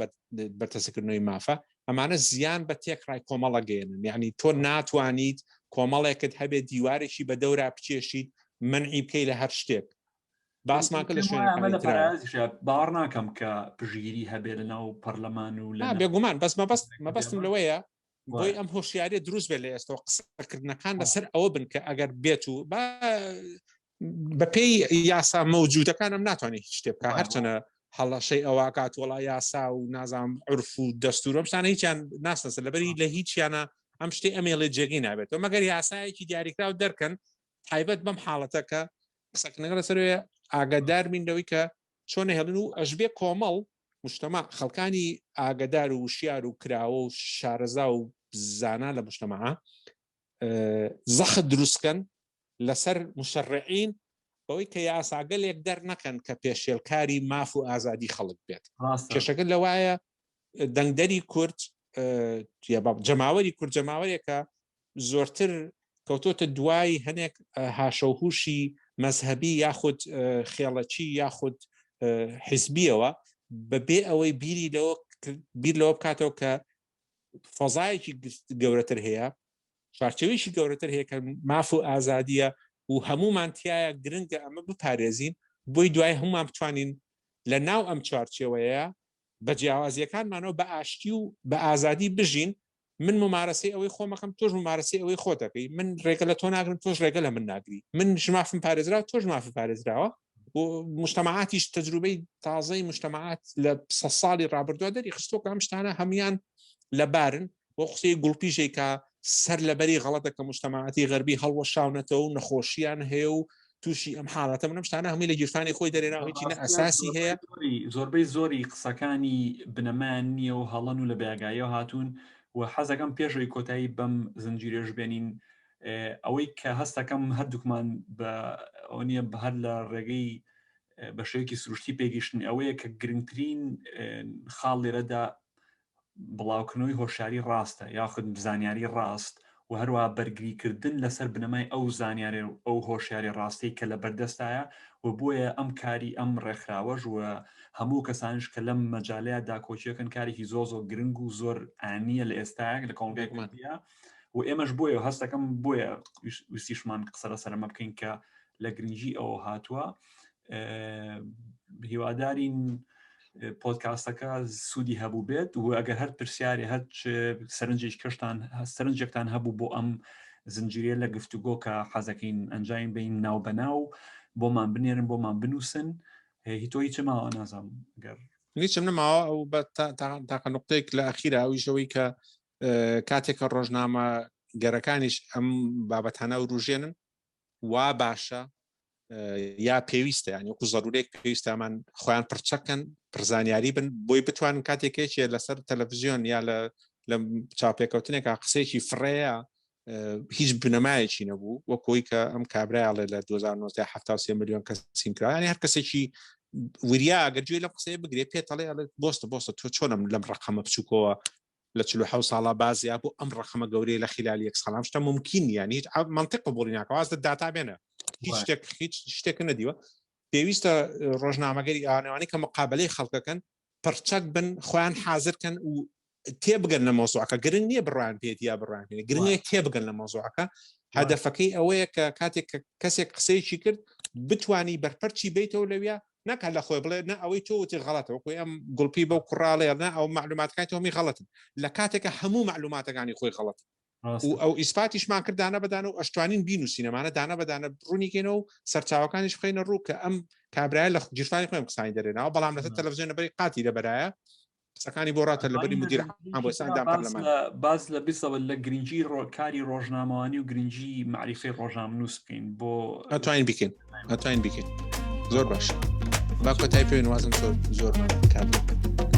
بەرتەسکردنەوەی مافە ئەمانە زیان بە تێکڕای کۆمەڵە گەێنن یعنی تۆ ناتوانیت کۆمەڵێکت هەبێت دیوارێکی بە دەورا بکێشیت منعی بکەی لە هەر شتێک باسمان کرد لە شوێنەکانی ترا باوەڕ ناکەم کە پشگیری هەبێت لە ناو پەرلەمان و لە بێگومان بەس مەبەست مەبەستم لەوەیە بۆی ئەم هۆشیاریە دروست بێت لە ئێستا قسەکردنەکان لەسەر ئەوە بن کە ئەگەر بێت و با بەپێی یاسا مەوجودەکانم ناتوانێت هیچ شتێ بکە هەرچەنە هەڵەشەی ئەوواکات وڵا یاسا و نازام عرف و دەستورم شتانە هیچیان ناسنەسە لەبەری لە هیچیانە ئەم شتی ئەمێڵێ جێگەی نابێتەوە مەگەر یاسایەکی دیاریکراو دەرکەن تایبەت بەم حاڵەتە کە قسەکردنەکە لەسەر ئاگادار بین لەوەی کە چۆن نەهێڵن و ئەشبێ کۆمەڵ مجتمع خەڵکانی ئاگدار و وشیار و کراوە و شارەزا و زانا لە مجتمعە زەخت دروستکەن لەسەر مشەڕعین بەوەی کە یاساگەلێک دەرنەکەن کە پێشێلکاری ماف و ئازادی خەڵک بێت کێشەکە لەوایە دەنگدەری کورد جەماوەری کورد جەماوەرێکە زۆرتر کەوتۆتە دوای هەنێک هاشەوهوشی مەزهەبی یاخود خێڵەکی یاخود حیزبیەوە بەبێ ئەوەی بیری لەوە بیر لەوە بکاتەوە کە فەزایەکی گەورەتر هەیە چوارچێوەیەکی گەورەتر هەیە کە ماف و ئازادیە و هەمومان تایە گرنگە ئەمە بپارێزین بۆی دوای هەمومان بتوانین لە ناو ئەم چوارچێوەیە بە جیاوازیەکانمانەوە بە ئاشتی و بە ئازادی بژین من ممارەسەی ئەوەی خۆمەکەم تۆش ممارەسەی ئەوەی خۆتەکەی من ڕێگە لە تۆ ناگرم تۆش ڕێگە لە من ناگری من مافم پارێزرا تۆش مافی پارێزراوە مجتمعاتیش تەجروبەی تازەی مجتمعات لە سە ساڵی ڕابردووە دەری خستۆ کە ئەم شتانە هەموان لەبارن بۆ قسەی گوڵپیژێک کە سەر لەبەری غەڵەتە کە مجتمعاتی غەربی هەڵوەشاونەتەوە و نەخۆشیان هەیە و تووشی ئەم حاڵەتە منم شتانە هەمووی لە گیرفانی خۆی دەرێنا هیچی نە ئەساسی هەیە زۆربەی زۆری قسەکانی بنەمایان نییە و هەڵەن و لە بێگاییەوە هاتوون و حەزەکەم پێشەوەی کۆتایی بەم زنجیرێژ بێنین ئەوەی کە هەستەکەم هەردووکمان بە ئەوە نییە بە هەر لە ڕێگەی بە شێوەیەکی سروشتی پێگەیشتن ئەوەیە کە گرنگترین خاڵ لێرەدا بڵاوکردنەوەی هۆشیاری ڕاستە یاخود زانیاری ڕاست و هەروە بەرگریکردن لەسەر بنەمای ئەو زانیاری و ئەو هۆشیاری ڕاستی کە لە بەردەستایە و بۆیە ئەم کاری ئەم ڕێکخراوەش و هەموو کەسانش کە لەم مەجالەیە داکۆکیەکەن کارێکی زۆر زۆر گرنگ و زۆر ئانیە لە ئێستایەک لە کۆمەڵگەیە و ئێمەش بۆیە هەستەکەم بۆیە ویستیشمان قسە لەسەر ئەمە بکەین کە لە گرنگی ئەوە هاتووە هیوادارین پۆدکاستەکە سوودی هەبوو بێت و ئەگەر هەر پرسیاری هەر سەرنجێک کەشتان سەرنجێکتان هەبوو بۆ ئەم زنجیرە لە گفتوگۆ کە حەزەکەین ئەنجامی بین ناو بەناو بۆمان بنێرن بۆمان بنووسن هی تۆ هیچ ماوە نازانم گەر هیچم نەماوە ئەو بە تاقە نقطەیەک لە ئەخیرا ئەویشەوەی کە کاتێک کە ڕۆژنامە گەرەکانیش ئەم بابەتانە وروژێنن وا باشە یا پێویستە ینی وەکو زەرورێک پێویستامان خۆیان پرچەکەن پرزانیاری بن بۆی بتوانن کاتێکێکێ لەسەر تەلەڤزیۆن یا لە لە چاپێکەوتنێکا قسەیەکی فڕەیە هیچ بنەمایەکی نەبوو وەکۆی کە ئەم کابرایڵێ لە 2019 73 میلیۆن کەسین کرا ینی هەر کەسێکی وریا ئەگەر گوێی لەم قسەیە بگرێ پێتەڵێ ئەڵێ بۆستە بۆستە تۆ چۆنم لەم ڕقەمە بچووکەوە لە 47 ساڵا بازیا بۆ ئەم ڕقەمە گەورەیە لە خلالی یەک ساڵام شتە ممکن یان هیچ منطق قبوڵی ناکە واز لە داتا بێنە هیچ شتێک هیچ شتێک نەدیوە پێویستە ڕۆژنامەگەری ئاوانەوانی کە مقابلەی خەڵکەکەن پڕچەک بن خۆیان حاضرکەن و تێبگەن لە مۆزوعەکە گرنگ نییە بڕوان پێت یا بڕوان پێ گرنگە تێبگەن لە مۆزوعەکە هەدەفەکەی ئەوەیە کە کاتێک کە کەسێک قسەیەکی کرد بتانی بەرپەرچی بیتەوە لەویا نەکە لە خۆی بڵێ نە ئەوەی تۆ وتی غەڵەتە وەکو ئەم گوڵپی بەو کوڕاڵێ نە ئەو معلوماتەکانی تۆمی غەڵەتن لە کاتێکە هەموو معلوماتەکانی خۆی غەڵەت. و ئەو ئیسپاتیشمان کرد دانە بەدانە و ئەشتوانین بینوسینەمانە دانە بەدانە ڕوونیکەینەوە و سەرچاوەکانیش بخینە ڕوو کە ئەم کابرایە لە گیرفانی خۆیم قسانی دەرێنەوە بەڵام لەسەر تەلەڤزیۆن لەبەری قاتی لەبەرایە قسەکانی بۆ ڕاتە لەبەری مدیر عام بۆ ئەندام پەرلەمان باز لە بیسەوە لە گرنگی ڕۆکاری ڕۆژنامەوانی و گرنگی معریفەی ڕۆژنامەنووس بکەین بۆ ئەتوانین بکەین ئەتوانین بکەین زۆر باش با کۆتای پێ وازم زۆر زۆرمان کات.